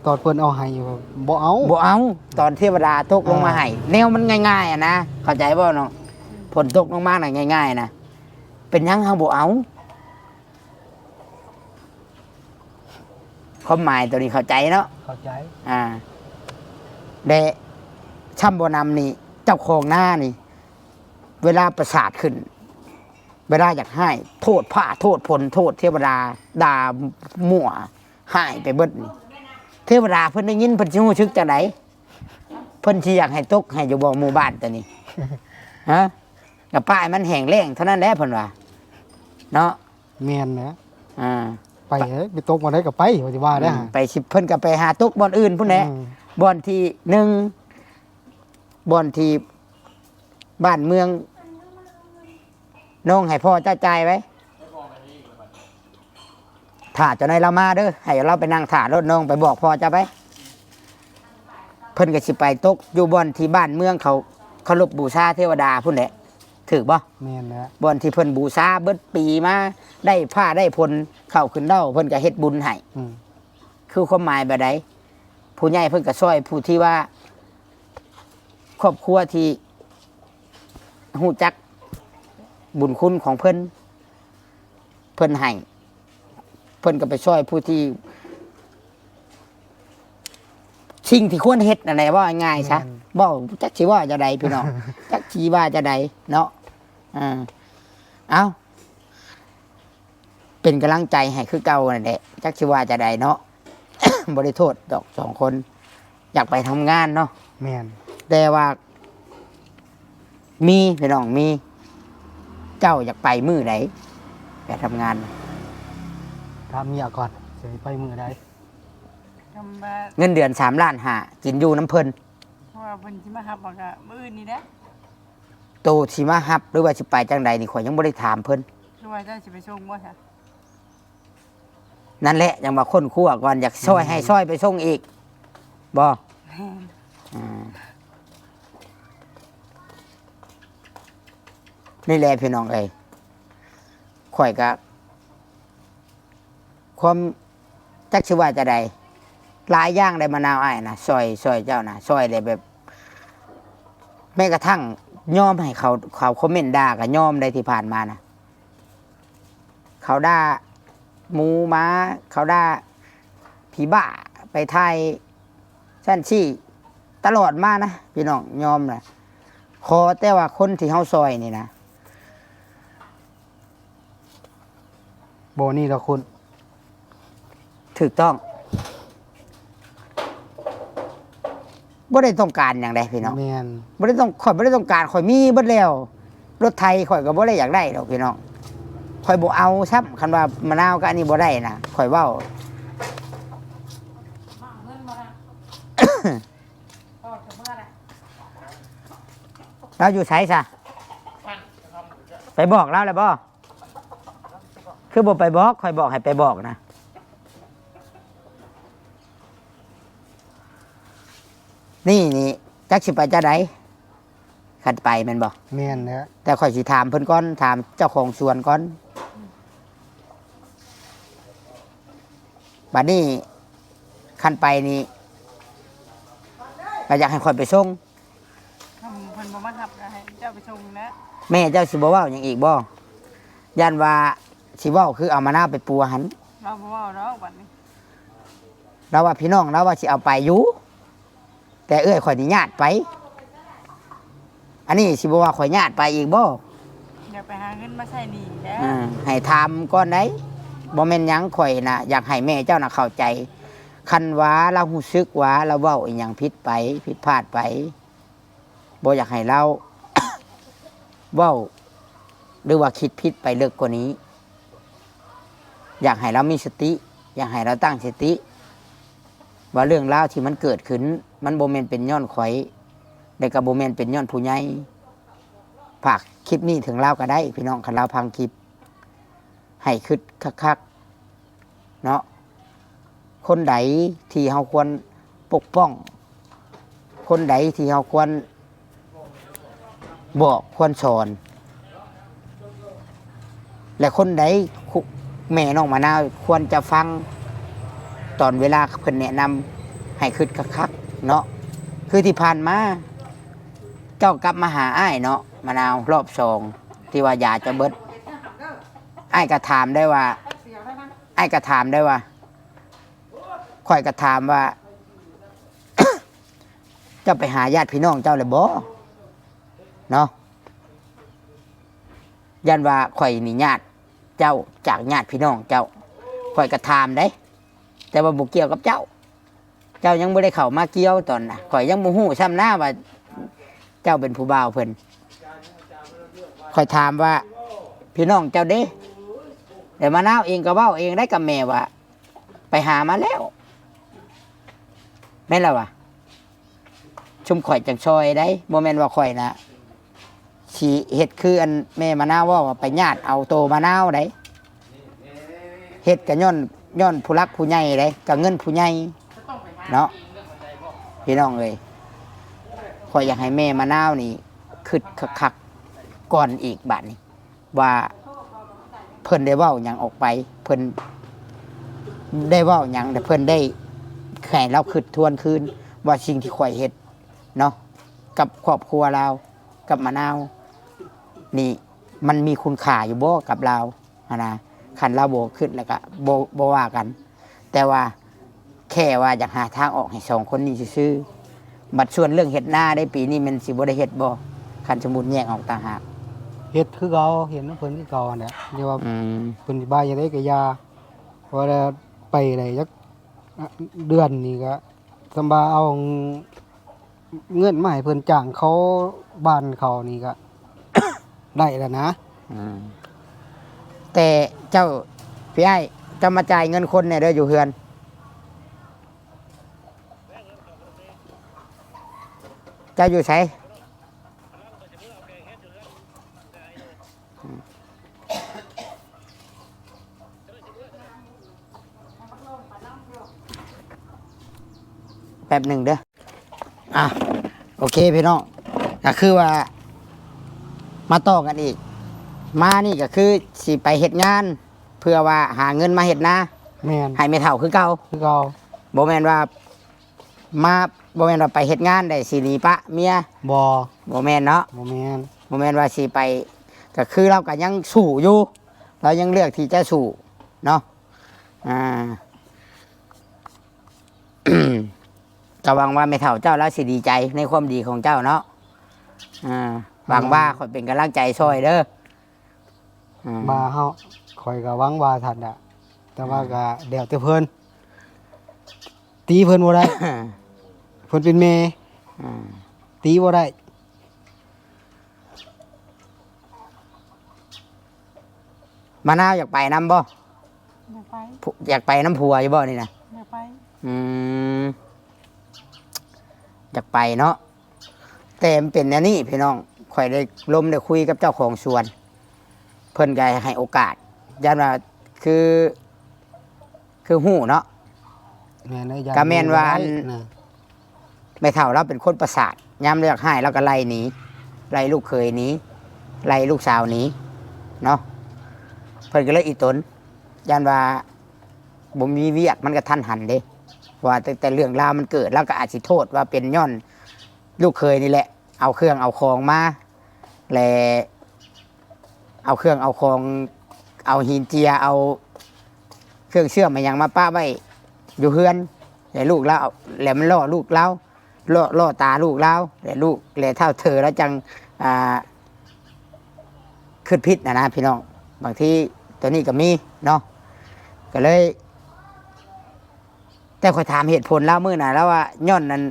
ຕອນເພິ່ນເອົາໃຫ້ຢູ່ ບໍ່ເອົາ ບໍ່ເອົາ. ຕອນເທວະດາຕົກລົງມາໃຫ້ ເອີ ແນວມັນງ່າຍໆຫັ້ນນະ ເຂົ້າໃຈບໍ່ນ້ອງ? ຝົນຕົກລົງມານະ ງ່າຍໆນະ ເປັນຫຍັງເຮົາບໍ່ເອົາ? ຄວາມໝາຍໂຕນີ້ເຂົ້າໃຈເນາະ? ເຂົ້າໃຈ. ອ່າ ແລະ ຊຳບໍ່ນຳນີ້ ເຈົ້າຂອງນານີ້ ເວລາປະສາດຂຶ້ນ ເວລາຢາກຮ້າຍ ໂທດຟ້າ ໂທດຝົນ ໂທດເທວະດາ ດ່າມົ້ວ ຮ້າຍໄປເບິດນີ້ ເທວະດາເພິ່ນໄດ້ຍິນ ເພິ່ນຊິຮູ້ສຶກຈັ່ງໃດ? ເພິ່ນຊິຢາກໃຫ້ຕົກໃຫ້ຢູ່ບໍ່ ໝູ່ບ້ານໂຕນີ້? ຮະ? ກະປ່າຍມັນແຫ້ງແລ້ງເທົ່ານັ້ນແຫຼະ ເພິ່ນວ່າເນາະ. ແມ່ນແຫຼະ. ອ່າ ໄປເອີຍ ໄປຕົກບ່ອນໃດກໍໄປ ວ່າຊິວ່າໄດ້. ອືມ ໄປຊິ ເພິ່ນກໍໄປຫາຕົກບ່ອນອື່ນພຸ້ນແຫຼະ. ອືມ ບ່ອນທີ່ໜຶ່ງ ບ່ອນທີ່ບ້ານເມືອງ ນ້ອງໃຫ້ພໍ່ເຈົ້າຈ່າຍໄວ້. ຖ້າເຈົ້ານາຍລາວມາເດີ ໃຫ້ລາວໄປນັ່ງຖ້າລົດນ້ອງ ໄປບອກພໍ່ເຈົ້າໄປ. ເພິ່ນກໍຊິໄປຕົກຢູ່ບ່ອນທີ່ບ້ານເມືອງເຂົາເຄົາລົບບູຊາເທວະດາພຸ້ນແຫຼະ ຖືກບໍ່? ແມ່ນແຫຼະ. ບ່ອນທີ່ເພິ່ນບູຊາເບິດປີມາ ໄດ້ຟ້າໄດ້ຝົນ ເຂົ້າຂຶ້ນເຫຼົ່າ ເພິ່ນກໍເຮັດບຸນໃຫ້. ອືມ ຄືຄວາມໝາຍແບບໃດ? ຜູ້ໃຫຍ່ເພິ່ນກໍຊ່ອຍຜູ້ທີ່ວ່າ ຄອບຄົວທີ່ຮູ້ຈັກບຸນຄຸນຂອງເພິ່ນ ເພິ່ນໃຫ້ ເພິ່ນກໍໄປຊ່ອຍຜູ້ທີ່ ສິ່ງທີ່ຄວນເຮັດນັ້ນແຫຼະ ເວົ້າງ່າຍໆຊະ. ແມ່ນ. ເວົ້າຈັກຊິວ່າຈັ່ງໃດພີ່ນ້ອງ ຈັກຊິວ່າຈັ່ງໃດເນາະ. ເອີ ເອົ້າ ເປັນກຳລັງໃຈໃຫ້ຄືເກົ່ານັ້ນແຫຼະ ຈັກຊິວ່າຈັ່ງໃດເນາະ. ບໍ່ໄດ້ໂທດດອກ ສອງຄົນຢາກໄປທຳງານເນາະ. ແມ່ນ. ແຕ່ວ່າ ມີພີ່ນ້ອງ ມີ. ເຈົ້າຢາກໄປມື້ໃດ ໄປທຳງານ? ຖາມເມຍກ່ອນ ຊິໄປມື້ໃດ? ຄຳວ່າ ເງິນເດືອນສາມລ້ານຫ້າ ກິນຢູ່ນຳເພິ່ນ ເພາະວ່າເພິ່ນຊິມາຮັບ ມັນກໍມື້ອື່ນນີ້ແຫຼະ. ໂຕຊິມາຮັບ ຫຼືວ່າຊິໄປຈັ່ງໃດນີ້ ຂ້ອຍຍັງບໍ່ໄດ້ຖາມເພິ່ນ. ຄືວ່າເຈົ້າຊິໄປສົ່ງບໍ່ຊະ? ນັ້ນແຫຼະ ຍັງວ່າຄົ້ນຄວ້າກ່ອນ ຢາກຊ່ອຍໃຫ້ຊ່ອຍໄປສົ່ງອີກບໍ່? ແມ່ນ ອືມ ນີ້ແຫຼະພີ່ນ້ອງເອີຍ ຂ້ອຍກະ ຄວາມ ຈັກຊິວ່າຈັ່ງໃດ ຫຼາຍຢ່າງໄດ໋ ມະນາວອ້າຍນະ ຊ່ອຍ ຊ່ອຍເຈົ້ານະ ຊ່ອຍໄດ້ແບບ ແມ້ກະທັ່ງຍອມໃຫ້ເຂົາ ເຂົາຄອມເມັນດ່າກະຍອມໄດ໋ ທີ່ຜ່ານມານະ ເຂົາດ່າໝູໝາ ເຂົາດ່າຜີບ້າ ໄປຖ່າຍຊັ້ນຊີ້ ຕະຫຼອດມານະ ພີ່ນ້ອງ ຍອມນະ ຂໍແຕ່ວ່າຄົນທີ່ເຮົາຊ່ອຍນີ້ນະ ບໍ່ນີ້ລະຄຸນ ຖືກຕ້ອງ ບໍ່ໄດ້ຕ້ອງການຫຍັງໃດ໋ພີ່ນ້ອງ ແມ່ນ ບໍ່ໄດ້ຕ້ອງ ຂ້ອຍບໍ່ໄດ້ຕ້ອງການ ຂ້ອຍມີເບິດແລ້ວ ລົດໄຖຂ້ອຍກໍບໍ່ໄດ້ຢາກໄດ້ດອກພີ່ນ້ອງ ຂ້ອຍບໍ່ເອົາຊ້ຳ ຄັນວ່າມະນາວກັບອັນນີ້ບໍ່ໄດ້ນະ ຂ້ອຍເວົ້າ ລາວຢູ່ໃສຊະ? ໄປບອກລາວແລ້ວບໍ່? ຄືບໍ່ໄປບອກ ຂ້ອຍບອກໃຫ້ໄປບອກນະ ນີ້ ນີ້ ຈັກຊິໄປຈັ່ງໃດ ຄັນໄປແມ່ນບໍ່? ແມ່ນແຫຼະ ແຕ່ຂ້ອຍຊິຖາມເພິ່ນກ່ອນ ຖາມເຈົ້າຂອງສວນກ່ອນ ບັດນີ້ຄັນໄປນີ້ ກໍຢາກໃຫ້ຂ້ອຍໄປສົ່ງ ຄັນເພິ່ນບໍ່ມາຮັບກໍໃຫ້ເຈົ້າໄປສົ່ງແຫຼະ ແມ່ເຈົ້າຊິບໍ່ເວົ້າຫຍັງອີກບໍ່? ຢ້ານວ່າຊິເວົ້າຄືເອົາມະນາວໄປປົວຫັ້ນ ລາວບໍ່ເວົ້າດອກບັດນີ້ ລາວວ່າພີ່ນ້ອງລາວວ່າຊິເອົາໄປຢູ່ ແຕ່ເອື້ອຍຂ້ອຍນີ້ຍາດໄປ ອັນນີ້ຊິບໍ່ວ່າຂ້ອຍຍາດໄປອີກບໍ່? ຢາກໄປຫາເງິນມາໃຊ້ໜີ້ແຫຼະ ເອີ ໃຫ້ຖາມກ່ອນໃດ໋ ບໍ່ແມ່ນຫຍັງ ຂ້ອຍນະຢາກໃຫ້ແມ່ເຈົ້ານະເຂົ້າໃຈ ຄັນວ່າລາວຮູ້ສຶກວ່າລາວເວົ້າອີຫຍັງຜິດໄປ ຜິດພາດໄປ ບໍ່ຢາກໃຫ້ລາວເວົ້າ ຫຼືວ່າຄິດຜິດໄປເລິກກວ່ານີ້ ຢາກໃຫ້ລາວມີສະຕິ ຢາກໃຫ້ລາວຕັ້ງສະຕິ ວ່າເລື່ອງລາວທີ່ມັນເກີດຂຶ້ນ ມັນບໍ່ແມ່ນເປັນຍ້ອນຂ້ອຍ ແລະກໍບໍ່ແມ່ນເປັນຍ້ອນຜູ້ໃຫຍ່. ຝາກຄລິບນີ້ເຖິງລາວກໍໄດ້ ພີ່ນ້ອງ ຄັນລາວຟັງຄລິບ ໃຫ້ຄິດຄັກໆ ເນາະ ຄົນໃດທີ່ເຮົາຄວນປົກປ້ອງ ຄົນໃດທີ່ເຮົາຄວນບອກຄວນສອນ ແລະຄົນໃດ ແມ່ນ້ອງມະນາວຄວນຈະຟັງ ຕອນເວລາເພິ່ນແນະນຳ ໃຫ້ຄິດຄັກໆ ເນາະ ຄືທີ່ຜ່ານມາ ເຈົ້າກັບມາຫາອ້າຍເນາະ ມະນາວ ຮອບສອງ ທີ່ວ່າຢາຈະເບິດ ອ້າຍກໍຖາມໄດ້ວ່າ ອ້າຍກໍຖາມໄດ້ວ່າ ຂ້ອຍກໍຖາມວ່າ ເຈົ້າໄປຫາຍາດພີ່ນ້ອງເຈົ້າແລ້ວບໍ່ ເນາະ ຢ້ານວ່າຂ້ອຍນີ້ຍາດເຈົ້າ ຈາກຍາດພີ່ນ້ອງເຈົ້າ ຂ້ອຍກໍຖາມເດ້ ແຕ່ວ່າບໍ່ກ່ຽວກັບເຈົ້າ ເຈົ້າຍັງບໍ່ໄດ້ເຂົ້າມາກ່ຽວຕອນນະ ຂ້ອຍຍັງບໍ່ຮູ້ຊ້ຳນະວ່າເຈົ້າເປັນຜູ້ບ່າວເພິ່ນ ຂ້ອຍຖາມວ່າພີ່ນ້ອງເຈົ້າເດ້ ແລ້ວມະນາວເອງກໍເວົ້າເອງໄດ້ກັບແມ່ວ່າ ໄປຫາມາແລ້ວ ແມ່ນລະວະ ຊຸມຂ້ອຍຈັ່ງຊ່ອຍໄດ໋ ບໍ່ແມ່ນວ່າຂ້ອຍນະ ຊິເຮັດຄືອັນແມ່ມະນາວເວົ້າວ່າໄປຍາດເອົາໂຕມະນາວໃດ ເຮັດກໍຍ້ອນ ຍ້ອນຜູ້ຫຼັກຜູ້ໃຫຍ່ໃດ໋ ກໍເງິນຜູ້ໃຫຍ່ເນາະ ພີ່ນ້ອງເອີຍ ຂ້ອຍຢາກໃຫ້ແມ່ມະນາວນີ້ຄິດຄັກໆ ກ່ອນອີກບາດນີ້ ວ່າເພິ່ນໄດ້ເວົ້າຫຍັງອອກໄປ ເພິ່ນໄດ້ເວົ້າຫຍັງ ແລະເພິ່ນໄດ້ໃຫ້ລາວຄິດທວນຄືນວ່າສິ່ງທີ່ຂ້ອຍເຮັດເນາະ ກັບຄອບຄົວລາວ ກັບມະນາວນີ້ ມັນມີຄຸນຄ່າຢູ່ບໍ່ກັບລາວຫັ້ນນະ ຄັນລາວບໍ່ຄິດແລ້ວກະບໍ່ ບໍ່ວ່າກັນ ແຕ່ວ່າແຄ່ວ່າຢາກຫາທາງອອກໃຫ້ສອງຄົນນີ້ຊື່ໆ ບັດສ່ວນເລື່ອງເຮັດນາເດ້ ປີນີ້ແມ່ນຊິບໍ່ໄດ້ເຮັດບໍ່ ຄັນສົມມຸດແຍກອອກຕ່າງຫາກ? ເຮັດຄືເກົ່າ ເຮັດນຳເພິ່ນຄືເກົ່າຫັ້ນແຫຼະ ແຕ່ວ່າ ອືມ ເພິ່ນຊິບາຍຈັ່ງໃດກໍຢ່າ ເພາະວ່າໄປໄດ້ຈັກເດືອນນີ້ກໍ ສຳວ່າເອົາເງິນມາໃຫ້ເພິ່ນຈ້າງເຂົາບ້ານເຂົານີ້ກະໄດ້ແລ້ວນະ ອືມ ແຕ່ເຈົ້າ ພີ່ອ້າຍ ເຈົ້າມາຈ່າຍເງິນຄົນແດ່ເດີ ຢູ່ເຮືອນ. ເຈົ້າຢູ່ໃສ? ແປັບໜຶ່ງເດີ. ອ່ະ ໂອເຄພີ່ນ້ອງ ກໍຄືວ່າມາຕໍ່ກັນອີກ. ມານີ້ກໍຄືຊິໄປເຮັດງານ ເພື່ອວ່າຫາເງິນມາເຮັດນາ ແມ່ນ ໃຫ້ແມ່ເຖົ້າຄືເກົ່າ ຄືເກົ່າ. ບໍ່ແມ່ນວ່າມາ ບໍ່ແມ່ນວ່າໄປເຮັດງານໄດ້ຊິໜີປະເມຍ ບໍ່ ບໍ່ແມ່ນເນາະ ບໍ່ແມ່ນ ບໍ່ແມ່ນວ່າຊິໄປ. ກໍຄືລາວກໍຍັງສູ້ຢູ່ ລາວຍັງເລືອກທີ່ຈະສູ້ເນາະ. ອ່າ ກໍຫວັງວ່າແມ່ເຖົ້າເຈົ້າລາວຊິດີໃຈໃນຄວາມດີຂອງເຈົ້າເນາະ. ອ່າ ຫວັງວ່າຂ້ອຍເປັນກຳລັງໃຈຊ່ອຍເດີ. ອ່າ ວ່າເຮົາ ຂ້ອຍກໍຫວັງວ່າຊັ້ນແຫຼະ ແຕ່ວ່າ ອ່າ ກໍແລ້ວແຕ່ເພິ່ນ ຕີເພິ່ນບໍ່ໄດ້ ເພິ່ນເປັນແມ່ ອ່າ ຕີບໍ່ໄດ້. ມະນາວຢາກໄປນຳບໍ່? ຢາກໄປ ຜູ້ ຢາກໄປນຳຜົວຢູ່ບໍ່ນີ້ນະ? ຢາກໄປ ອືມ ຢາກໄປເນາະ. ແຕ່ມັນເປັນແນວນີ້ພີ່ນ້ອງ ຂ້ອຍໄດ້ລົມໄດ້ຄຸຍກັບເຈົ້າຂອງສວນ ເພິ່ນກໍໃຫ້ໂອກາດ ຢ້ານວ່າຄື ຄືຮູ້ເນາະ. ແມ່ນເດ້ ຢ້ານ ກໍແມ່ນວ່າ ຮູ້ບໍ່ໄດ້ ອັນ ນະ ແມ່ເຖົ້າລາວເປັນຄົນປະສາດ ຍາມລາວຢາກຮ້າຍລາວກໍໄລ່ໜີ ໄລ່ລູກເຂີຍໜີ ໄລ່ລູກສາວໜີເນາະ. ເພິ່ນກໍເລີຍອີ່ຕົນ ຢ້ານວ່າບໍ່ມີວຽກ ມັນກະທັນຫັນເດ້ ເພາະວ່າຕັ້ງແຕ່ເລື່ອງລາວມັນເກີດ ລາວກໍອາດຊິໂທດວ່າເປັນຍ້ອນລູກເຂີຍນີ້ແຫຼະ ເອົາເຄື່ອງເອົາຂອງມາ ແລະ ເອົາເຄື່ອງເອົາຂອງ ເອົາຫີນເຈຍ ເອົາເຄື່ອງເຊື່ອມອີ່ຫຍັງມາປະໄວ້ຢູ່ເຮືອນ ແລະ ລູກລາວ ແລະ ມັນລໍ້ລູກລາວ ລໍ້ ລໍ້ຕາລູກລາວ ແລະ ລູກ ແລະ ທ້າວເຖີລາວຈັ່ງ ອ່າ ຄິດຜິດນະນະພີ່ນ້ອງ. ບາງທີຕົວນີ້ກໍມີເນາະ ກໍເລີຍ ແຕ່ຂ້ອຍຖາມເຫດຜົນລາວມື້ນັ້ນ ລາວວ່າຍ້ອນນັ້ນ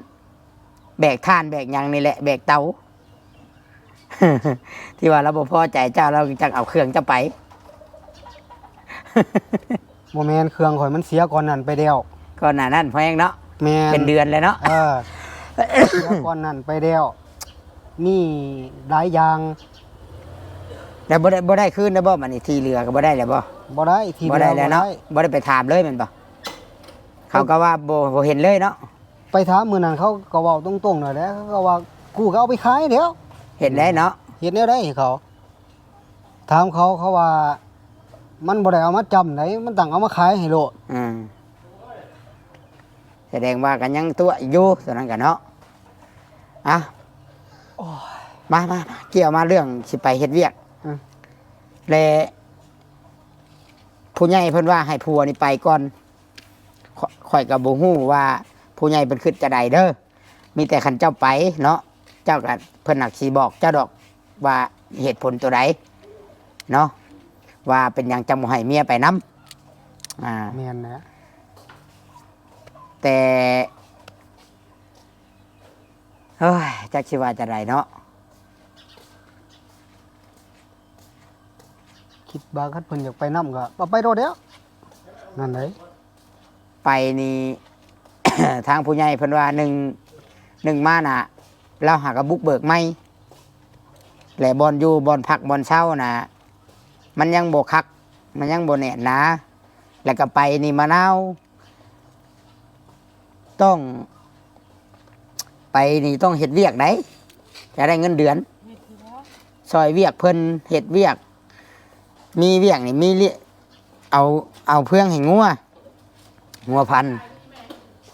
ແບກຖ່ານແບກຫຍັງນີ້ແຫຼະ ແບກເຕົາ ທີ່ວ່າລາວບໍ່ພໍໃຈເຈົ້າ ລາວຈັ່ງເອົາເຄື່ອງເຈົ້າໄປ. ບໍ່ແມ່ນ ເຄື່ອງຂ້ອຍມັນເສຍກ່ອນນັ້ນໄປແລ້ວ ກ່ອນໜ້ານັ້ນພໍແຮງເນາະ. ແມ່ນ ເປັນເດືອນແລ້ວເນາະ. ເອີ ເສຍກ່ອນນັ້ນໄປແລ້ວ ມີຫຼາຍຢ່າງ. ແລ້ວບໍ່ໄດ້ ບໍ່ໄດ້ຄືນແລ້ວບໍ່? ບັດນີ້ທີ່ເຫຼືອກໍບໍ່ໄດ້ແລ້ວບໍ່? ບໍ່ໄດ້ ທີ່ເຫຼືອບໍ່ໄດ້ແລ້ວເນາະ. ບໍ່ໄດ້ ບໍ່ໄດ້ໄປຖາມເລີຍແມ່ນບໍ່? ເຂົາກໍວ່າບໍ່ ບໍ່ເຫັນເລີຍເນາະ. ໄປຖາມມື້ນັ້ນເຂົາກໍເວົ້າຕົງໆນັ້ນແຫຼະ ເຂົາກໍວ່າ ກູກໍເອົາໄປຂາຍແລ້ວ. ເຮັດໄດ້ເນາະ ເຮັດແນວໃດໃຫ້ເຂົາ? ຖາມເຂົາ ເຂົາວ່າ ມັນບໍ່ໄດ້ເອົາມາຈຳໃດ ມັນຕັ້ງເອົາມາຂາຍໃຫ້ໂລດ. ອືມ ສະແດງວ່າກໍຍັງຕົວະຢູ່ ຕົວນັ້ນກໍເນາະ. ອ່ະ ໂອ້ຍ ມາ ມາ ມາ ກ່ຽວມາເລື່ອງຊິໄປເຮັດວຽກ ອືມ ແລະ ຜູ້ໃຫຍ່ເພິ່ນວ່າໃຫ້ຜົວນີ້ໄປກ່ອນ. ຂ້ອຍ ຂ້ອຍກໍບໍ່ຮູ້ວ່າຜູ້ໃຫຍ່ເພິ່ນຄິດຈັ່ງໃດເດີ້ ມີແຕ່ຄັນເຈົ້າໄປເນາະ ເຈົ້າກໍ ເພິ່ນໜັກຊິບອກເຈົ້າດອກວ່າເຫດຜົນຕົວໃດເນາະ ວ່າເປັນຫຍັງຈັ່ງບໍ່ໃຫ້ເມຍໄປນຳ. ອ່າ ແມ່ນແຫຼະ ແຕ່ ເອີຍ ຈັກຊິວ່າຈັ່ງໃດເນາະ. ຄິດວ່າຄັນເພິ່ນຢາກໄປນຳກໍ ເອົາໄປໂລດແລ້ວ ນັ້ນໃດ. ໄປນີ້ ທາງຜູ້ໃຫຍ່ເພິ່ນວ່າ ໜຶ່ງ ໜຶ່ງມານະ ລາວຫາກະບຸກເບີກໃໝ່ ແລະ ບ່ອນຢູ່ ບ່ອນພັກ ບ່ອນເຊົານະ ມັນຍັງບໍ່ຄັກ ມັນຍັງບໍ່ແໜ້ນໜາ ແລ້ວກໍໄປນີ້ ມະນາວ ຕ້ອງ ໄປນີ້ຕ້ອງເຮັດວຽກໃດ ຈະໄດ້ເງິນເດືອນ ເຮັດຢູ່ແລ້ວ ຊ່ອຍວຽກເພິ່ນເຮັດວຽກ ມີວຽກນີ້ມີລຽ ເອົາ ເອົາເຟືອງໃຫ້ງົວ ງົວພັນ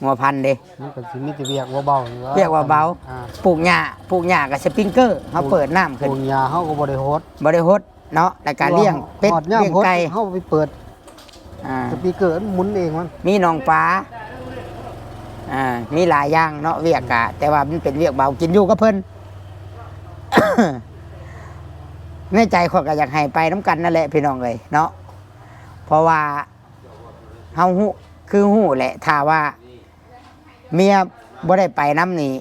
ງົວພັນເດ້. ມັນກໍຊິມີແຕ່ວຽກເບົາໆນີ້ແຫຼະ ວຽກເບົາໆ ອ່າ ປູກຫຍ້າ ປູກຫຍ້າກໍສະປຣິງເກີ ເຮົາເປີດນ້ຳຂຶ້ນ ປູກຫຍ້າເຮົາກໍບໍ່ໄດ້ຫົດ ບໍ່ໄດ້ຫົດເນາະ ແລ້ວກໍລ້ຽງເປັດ ຮອດຍາມຫົດ ລ້ຽງໄກ່ ເຮົາໄປເປີດ ອ່າ ສະປຣິງເກີມັນໝູນເອງມັນ ມີໜອງປາ ອ່າ ມີຫຼາຍຢ່າງເນາະ ວຽກກະ ແຕ່ວ່າມັນເປັນວຽກເບົາ ກິນຢູ່ກັບເພິ່ນ. ໃນໃຈຂ້ອຍກໍຢາກໃຫ້ໄປນຳກັນນັ້ນແຫຼະ ພີ່ນ້ອງເອີຍເນາະ ເພາະວ່າເຮົາຮູ້ ຄືຮູ້ແຫຼະ ຖ້າວ່າເມຍບໍ່ໄດ້ໄປນຳນີ້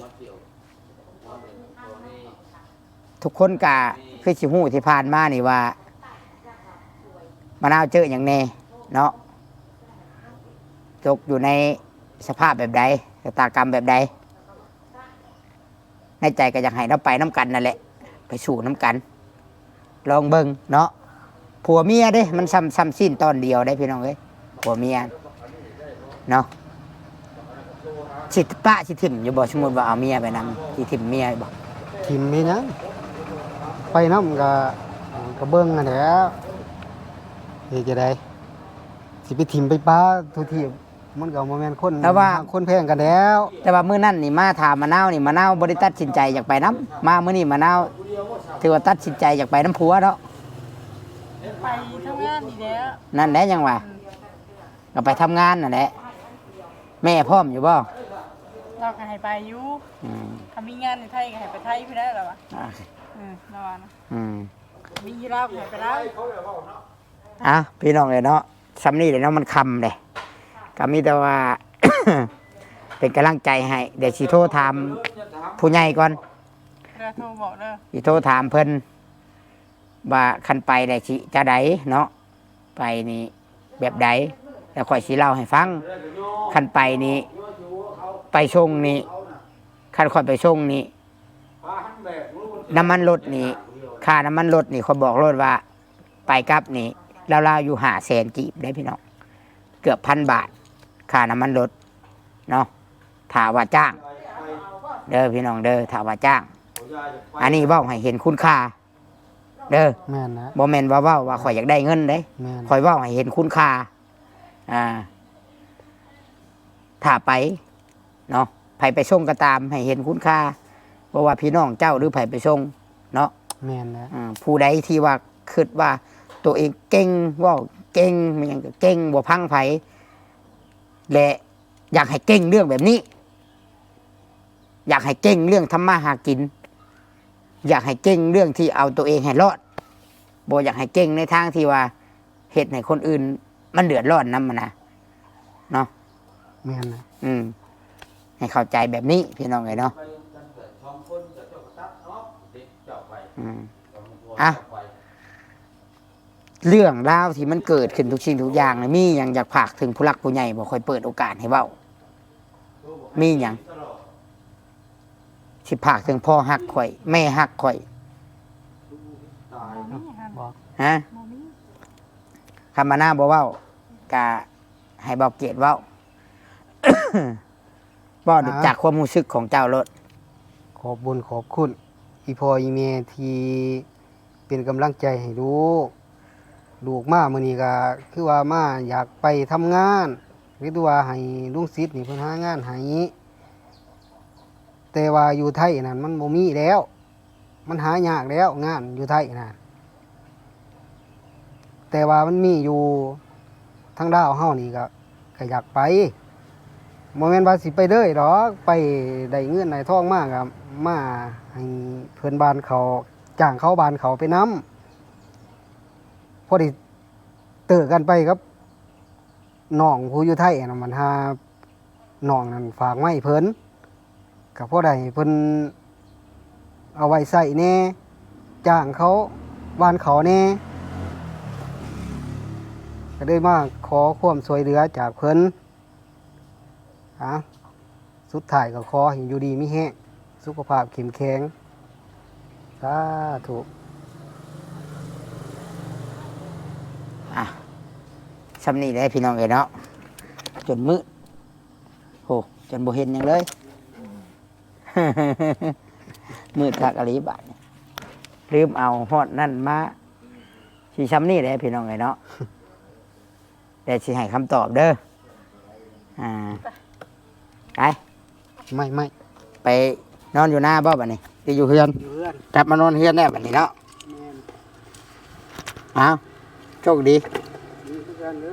ທຸກຄົນກະຄືຊິຮູ້ທີ່ຜ່ານມານີ້ວ່າ ມະນາວເຈີຫຍັງແດ່ເນາະ ຕົກຢູ່ໃນສະພາບແບບໃດ ຊະຕາກຳແບບໃດ. ໃນໃຈກໍຢາກໃຫ້ລາວໄປນຳກັນນັ້ນແຫຼະ ໄປສູ້ນຳກັນ ລອງເບິ່ງເນາະ. ຜົວເມຍເດ້ ມັນຊ່ຳ ຊ່ຳຊີ້ນຕອນດຽວເດ້ພີ່ນ້ອງເອີຍ ຜົວເມຍເນາະ. ຊິປະຊິຖິ້ມຢູ່ບໍ່? ສົມມຸດວ່າເອົາເມຍໄປນຳ ຊິຖິ້ມເມຍຢູ່ບໍ່? ຖິ້ມເຮັດຫຍັງ? ໄປນຳກໍ ກໍເບິ່ງຫັ້ນແຫຼະ ເຮັດຈັ່ງໃດ? ຊິໄປຖິ້ມໄປປະໂທທີ່ ມັນກໍບໍ່ແມ່ນຄົນ ແຕ່ວ່າ ຮັກຄົນແພງກັນແລ້ວ. ແຕ່ວ່າມື້ນັ້ນນີ້ມາຖາມມະນາວນີ້ ມະນາວບໍ່ໄດ້ຕັດສິນໃຈຢາກໄປນຳ. ມາມື້ນີ້ມະນາວຖືວ່າຕັດສິນໃຈຢາກໄປນຳຜົວເນາະ. ໄປທຳງານນີ້ແຫຼະ. ນັ້ນແຫຼະຍັງວ່າ ອືມ ກໍໄປທຳງານນັ້ນແຫຼະ. ແມ່ພ້ອມຢູ່ບໍ່? ລາວກໍໃຫ້ໄປຢູ່. ອືມ ຖ້າມີງານຢູ່ໄທກໍໃຫ້ໄປໄທພຸ້ນແຫຼະລາວວ່າ. ອ່າ ເອີ ລາວວ່ານະ. ອືມ ມີຢູ່ລາວກໍໃຫ້ໄປລາວ. ອ່ະ ພີ່ນ້ອງເອີຍເນາະ ຊ່ຳນີ້ແຫຼະເນາະ ມັນຄ່ຳເດ້. ກໍມີແຕ່ວ່າ ເປັນກຳລັງໃຈໃຫ້. ດຽວຊິໂທຖາມຜູ້ໃຫຍ່ກ່ອນ ເດີ ໂທບອກເດີ. ຊິໂທຖາມເພິ່ນວ່າຄັນໄປແລ້ວຊິຈັ່ງໃດເນາະ ໄປນີ້ແບບໃດ ແລ້ວຂ້ອຍຊິເລົ່າໃຫ້ຟັງ. ຄັນໄປນີ້ ໄປສົ່ງນີ້ ຄັນຂ້ອຍໄປສົ່ງນີ້ ນ້ຳມັນລົດນີ້ ຄ່ານ້ຳມັນລົດນີ້ ຂ້ອຍບອກໂລດວ່າ ໄປກັບນີ້ລາວໆຢູ່ຫ້າແສນກີບເດ້ພີ່ນ້ອງ ເກືອບພັນບາດ ຄ່ານ້ຳມັນລົດເນາະ ຖ້າວ່າຈ້າງເດີພີ່ນ້ອງເດີ ຖ້າວ່າຈ້າງ. ອັນນີ້ເວົ້າໃຫ້ເຫັນຄຸນຄ່າເດີ. ແມ່ນນະ ບໍ່ແມ່ນວ່າເວົ້າວ່າຂ້ອຍຢາກໄດ້ເງິນເດ້. ແມ່ນ ຂ້ອຍເວົ້າໃຫ້ເຫັນຄຸນຄ່າ. ອ່າ ຖ້າໄປ ເນາະ ໃຜໄປສົ່ງກໍຕາມ ໃຫ້ເຫັນຄຸນຄ່າ ບໍ່ວ່າພີ່ນ້ອງເຈົ້າ ຫຼື ໃຜໄປສົ່ງເນາະ. ແມ່ນແຫຼະ ອາ ຜູ້ໃດທີ່ວ່າຄິດວ່າຕົວເອງເກັ່ງ ເວົ້າເກັ່ງ ແມ່ນຫຍັງກໍເກັ່ງ ບໍ່ຟັງໃຜ ແລະ ຢາກໃຫ້ເກັ່ງເລື່ອງແບບນີ້ ຢາກໃຫ້ເກັ່ງເລື່ອງທຳມາຫາກິນ ຢາກໃຫ້ເກັ່ງເລື່ອງທີ່ເອົາຕົວເອງໃຫ້ລອດ ບໍ່ຢາກໃຫ້ເກັ່ງໃນທາງທີ່ວ່າ ເຮັດໃຫ້ຄົນອື່ນມັນເດືອດຮ້ອນນຳຫັ້ນນະ ເນາະ. ແມ່ນນະ ອືມ ໃຫ້ເຂົ້າໃຈແບບນີ້ພີ່ນ້ອງເອີຍເນາະ. ອືມ ອ່ະ ເລື່ອງລາວທີ່ມັນເກີດຂຶ້ນທຸກສິ່ງທຸກຢ່າງນີ້ ມີຫຍັງຢາກຝາກເຖິງຜູ້ຫຼັກຜູ້ໃຫຍ່ບໍ່? ຂ້ອຍເປີດໂອກາດໃຫ້ເວົ້າ ມີຫຍັງ ຊິຝາກເຖິງພໍ່ຮັກຂ້ອຍ ແມ່ຮັກຂ້ອຍ? ບໍ່ມີຫັ້ນ ບໍ່ ຮະ? ບໍ່ມີ. ຄັນມານາບໍ່ເວົ້າ ກະໃຫ້ເບົາກຽດເວົ້າ ເວົ້າ ອ່າ ຈາກຄວາມຮູ້ສຶກຂອງເຈົ້າໂລດ. ຂອບບຸນຂອບຄຸນອີ່ພໍ່ອີ່ແມ່ທີ່ ເປັນກຳລັງໃຈໃຫ້ລູກ. ລູກມາມື້ນີ້ກໍຄືວ່າມາຢາກໄປທຳງານ ຫຼືວ່າໃຫ້ລຸງສິດນີ້ເພິ່ນຫາງານໃຫ້ ແຕ່ວ່າຢູ່ໄທນັ້ນມັນບໍ່ມີແລ້ວ ມັນຫາຍາກແລ້ວງານຢູ່ໄທນະ ແຕ່ວ່າມັນມີຢູ່ທາງລາວເຮົານີ້ກໍ ກໍຢາກໄປ ບໍ່ແມ່ນວ່າຊິໄປເລີຍດອກ ໄປໄດ້ເງິນໄດ້ທອງມາກໍມາໃຫ້ເພື່ອນບ້ານເຂົາ ຈ້າງເຂົາບ້ານເຂົາໄປນຳ ພໍໄດ້ເຕີກັນໄປກັບນ້ອງຜູ້ຢູ່ໄທນະ ມັນຫານ້ອງນັ້ນຝາກມາໃຫ້ເພິ່ນ ກໍພໍໄດ້ໃຫ້ເພິ່ນເອົາໄວ້ໃຊ້ແດ່ ຈ້າງເຂົາບ້ານເຂົາແດ່ ກໍເລີຍມາຂໍຄວາມຊ່ວຍເຫຼືອຈາກເພິ່ນ. ອ່າ ສຸດທ້າຍກໍຂໍໃຫ້ຢູ່ດີມີແຮງ ສຸຂະພາບເຂັ້ມແຂງ ສາທຸ. ອ່ະ ຊ່ຳນີ້ແຫຼະພີ່ນ້ອງເອີຍເນາະ ຈົນມືດ ໂຫ ຈົນບໍ່ເຫັນຫຍັງເລີຍ ມືດຄັກອີ່ຫຼີບາດນີ້ ລືມເອົາຮອດນັ້ນມາ ຊິຊ່ຳນີ້ແຫຼະພີ່ນ້ອງເອີຍເນາະ. ແຕ່ຊິໃຫ້ຄຳຕອບເດີ ອ່າ ໄປ ໄມ່ ໄມ່ ໄປນອນຢູ່ນາບໍ່ບາດນີ້ ຫຼືຢູ່ເຮືອນ? ຢູ່ເຮືອນ ກັບມານອນເຮືອນແລ້ວບາດນີ້ເນາະ. ແມ່ນ ເອົາ ໂຊກດີ ດີຄືກັນເດີ.